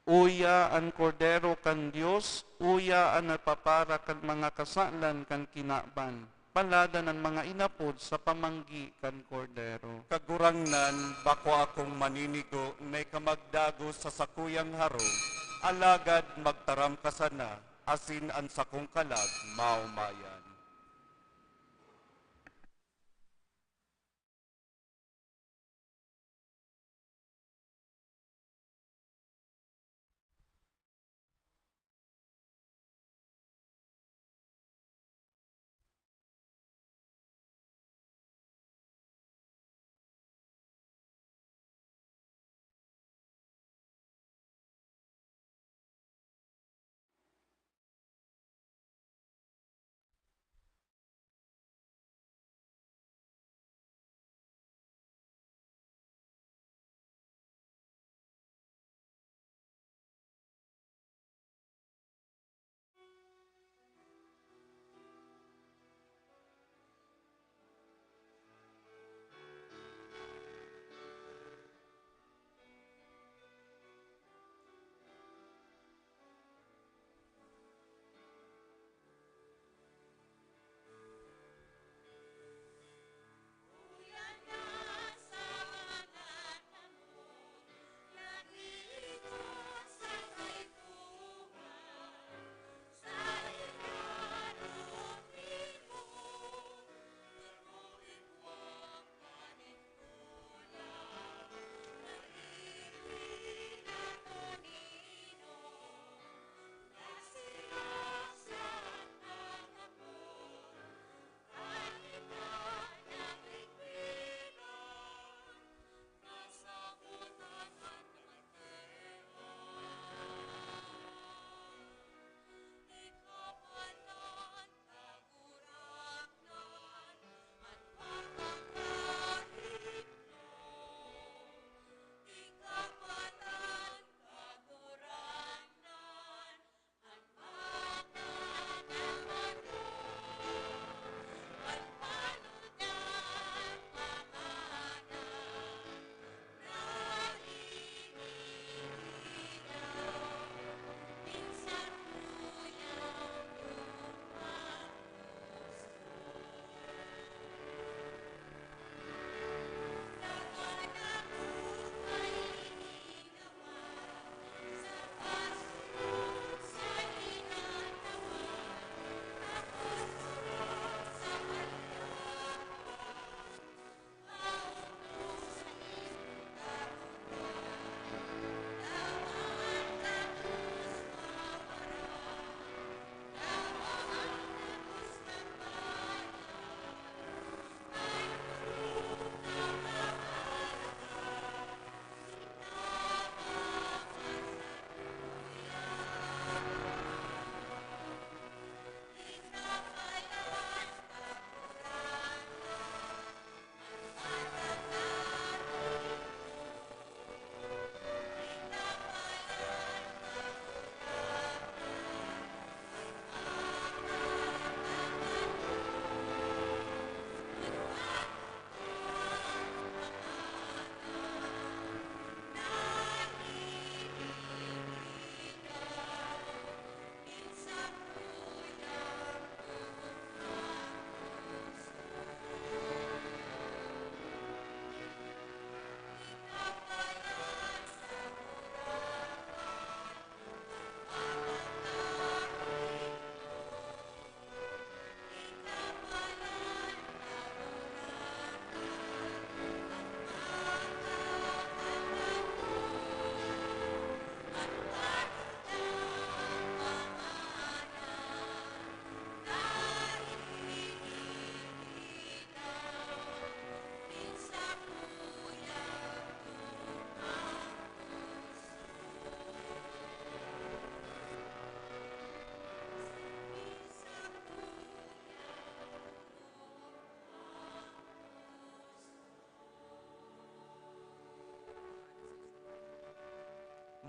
Uya an Kordero kan Dios, uya an nagpapara kan mga kasalan kan kinaban. Paladan an mga inapod sa pamanggi kan Kordero. Kagurangnan, bako akong maninigo na ika magdagos sa sakuyang harong, alagad magtaram ka sana, asin an sakong kalag maomayan.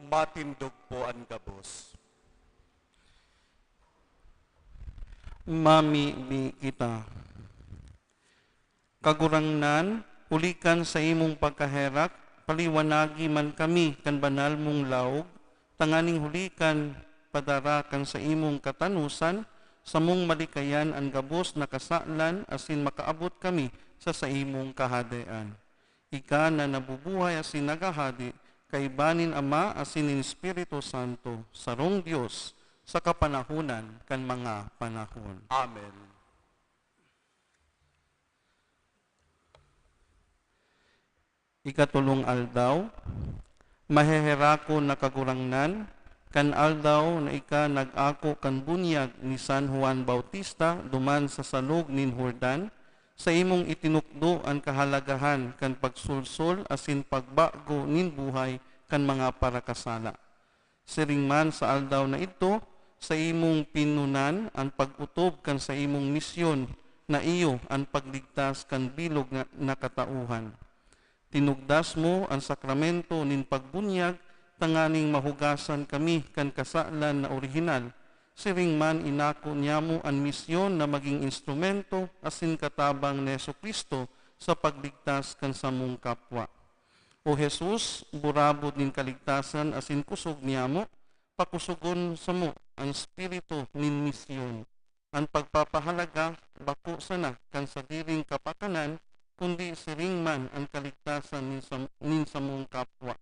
Matindog po an gabos. Mamibi kita. Kagurangnan, huli kan saimong pagkaherak, paliwanagi man kami kan banal mong laog, tanganing huli kan padara kan saimong katanosan, samong malikayan an gabos na kasalan asin makaabot kami sa saimong Kahadean. Ika na nabubuhay asin naghahade kaiba nin Ama asin nin Espiritu Santo, sarong Dios, sa kapanahonan kan mga panahon. Amen. Ikatolong aldaw, maheherakon na Kagurangnan, kan aldaw na ika nag-ako kan bunyag ni San Juan Bautista duman sa Salog nin Jordan, saimong itinukdo an kahalagahan kan pagsulsol asin pagbago nin buhay kan mga parakasala. Siring man sa aldaw na idto, saimong pinunan an pag-otob kan saimong misyon na iyo an pagligtas kan bilog na, na katauhan. Tinugdas mo an sakramento nin pagbunyag tanganing mahugasan kami kan kasalan na orihinal. Siring man inako niyamo an misyon na magin instrumento asin katabang ni Jesu-Cristo sa pagligtas kan samong kapwa. O Jesus, burabod nin kaligtasan asin kusog niyamo, pakusogon samo an espiritu nin misyon. An pagpapahalaga bako sana kan sadiring kapakanan, kundi siring man an kaligtasan nin sam-, nin samong kapwa.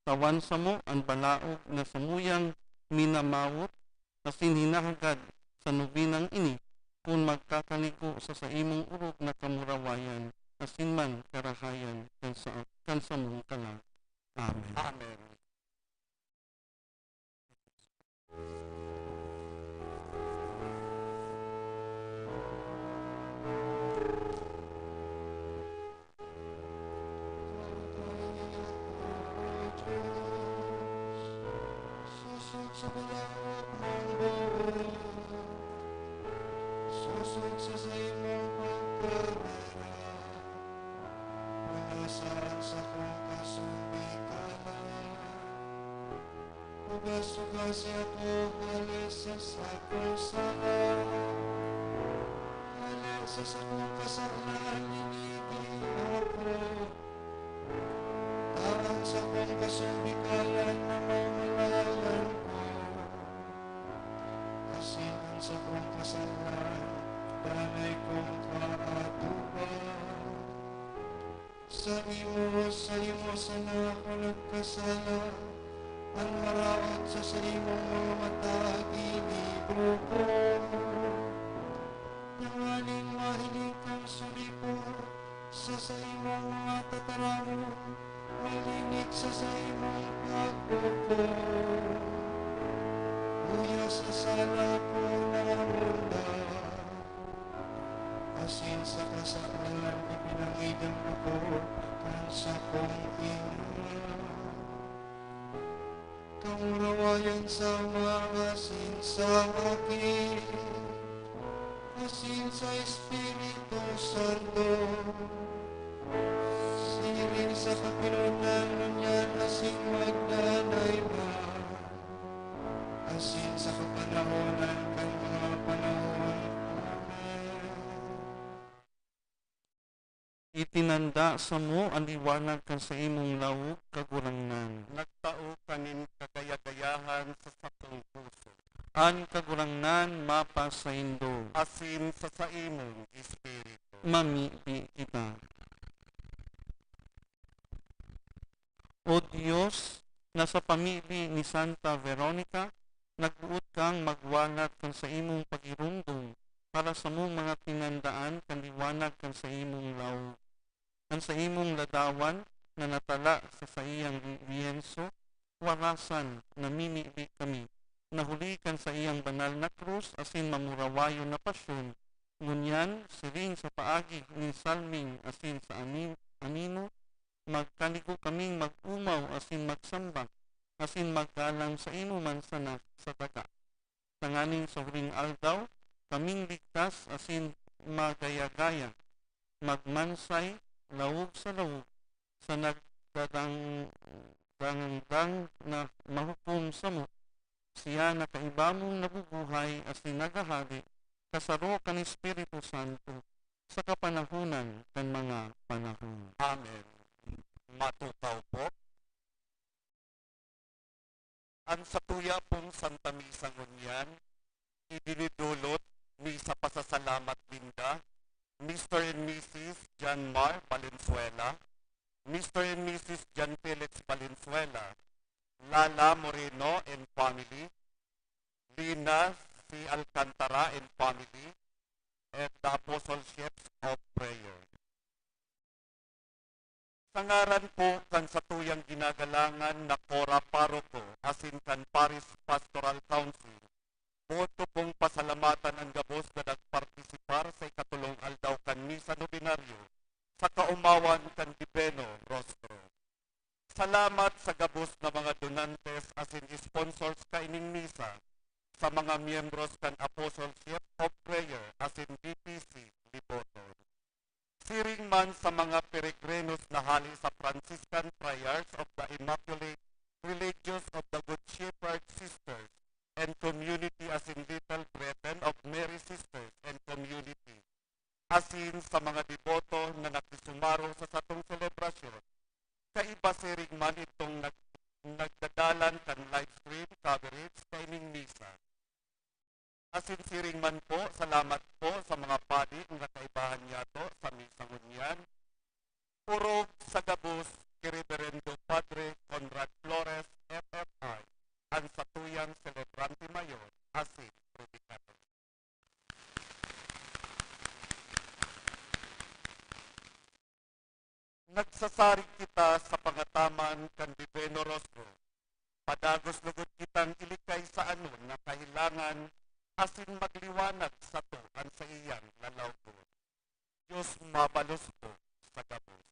Tawan samo an balaog na samuyang minamawot asin hinahagad sa nobinang ini, kun magkakanigo sa saimong orog na kamurawayan asin man karahayan kan sa, kan samong kalag. Amen. Amen. Sosog sa saimong pagkabara, punasan sa kong kasubikalan. Hugas-hugasi ako hale sa sakong sala, hale sa sakong kasalan, inigin ako. Tawan sa kong kasubikalan na mamalayan ko, asin an sakong kasalan, danay kong kaatuban. Sa imo, sa imo sana ako nagkasala, an maraot sa saimong mga mata ginibo ko. Tanganing mahiling kang suripo sa saimong mga tataramon, malingit sa saimong pagtubod. Uya sa sala ko na mundag, asin sa kasalan na pinangidan ako kan sakong ina. Kamurawayan sa Ama asin sa Aki, asin sa Espiritu Santo. Siring sa kapinonan ngunyan asin magdanay pa, asin sa kapanahonan kan mga panahon. Amen. Itinanda samo an liwanag kan saimong laog, Kagurangnan. Nagtao ka nin kagaya-gayahan sa sakong puso. An Kagurangnan mapasaindo. Asin sa saimong espiritu. Mamibi kita. O Dios, na sa pamibi ni Santa Veronica, nagboot kang magwalat kan saimong pagiromdom para samong mga tinandaan kan liwanag kan saimong laog. An saimong ladawan na natala sa saiyang li-, liyenso, warasan namimibi kami, na huli kan saiyang banal na krus asin mamurawayon na pasyon, ngunyan, siring sa paagi nin salming asin sa anin-, anino, magkanigo kaming mag-omaw asin magsamba, asin maggalang saimo man sana sa daga. Tanganing sa huring aldaw, kaming ligtas asin magaya-gaya, magmansay, laog sa laog, sa nagdadang-, dangang-dang na mahukom samo, siya na kaiba mong nabubuhay asin naghahade kasaro kan Espiritu Santo, sa kapanahonan kan mga panahon. Amen. Matukaw po. An satuya pong Santa Misa ngunyan, idinidulot mi sa pasasalamat ninda, Mister and Missus John Mar Valenzuela, Mister and Missus John Felix Valenzuela, Lala Moreno and family, Lina C. Alcantara and family, and the Apostleships of Prayer. Sa ngaran po kan satuyang ginagalangan na Cora Paroko asin kan Parish Pastoral Council, boot ko pong pasalamatan an gabos na nagpartisipar sa ikatolong aldaw kan Misa Nobenaryo sa kaomawan kan Divino Rostro. Salamat sa gabos na mga donantes asin sponsors kaining misa, sa mga miyembros kan Apostleship of Prayer asin B P C Liboton. Siring man sa mga peregrinos na hale sa Franciscan Friars of the Immaculate Religious of the Good Shepherd Sisters and Community asin Little Brethren of Mary Sisters and Community, asin sa mga deboto na nakisumaro sa satong selebrasyon, kaiba siring man itong nag-, nagdadalan kan live stream coverage kaining misa. Asin siring man po, salamat po sa mga padi nga kaibahan niyato sa misa ngunyan. Orog sa gabos ki Reverendo Padre Conrad Flores, F F I, an satuyang selebrante mayor asin predikador. Nagsasarig kita sa pangataman kan Divino Rostro. Padagos lugod kitang ilikay sa anon na kahelangan asin magliwanag sato an saiyang lalawgon. Dios mabalos po sa gabos.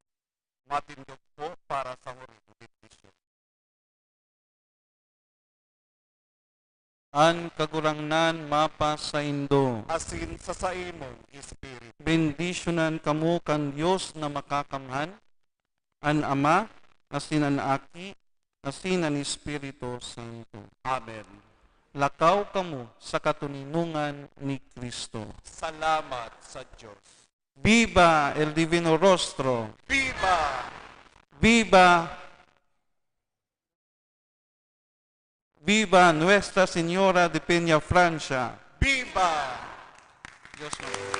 Matindog po para sa huring bendisyon. An Kagurangnan mapasaindo. Asin sa saimong espiritu. Bendisyonan kamo kan Dios na Makakamhan, an Ama, asin an Aki, asin an Espiritu Santo. Amen. Lakaw kamo sa katoninongan ni Cristo. Salamat sa Dios. Viva el Divino Rostro! Viva! Viva! Viva Nuestra Señora de Peña Francia! Viva! Dios mabuhay.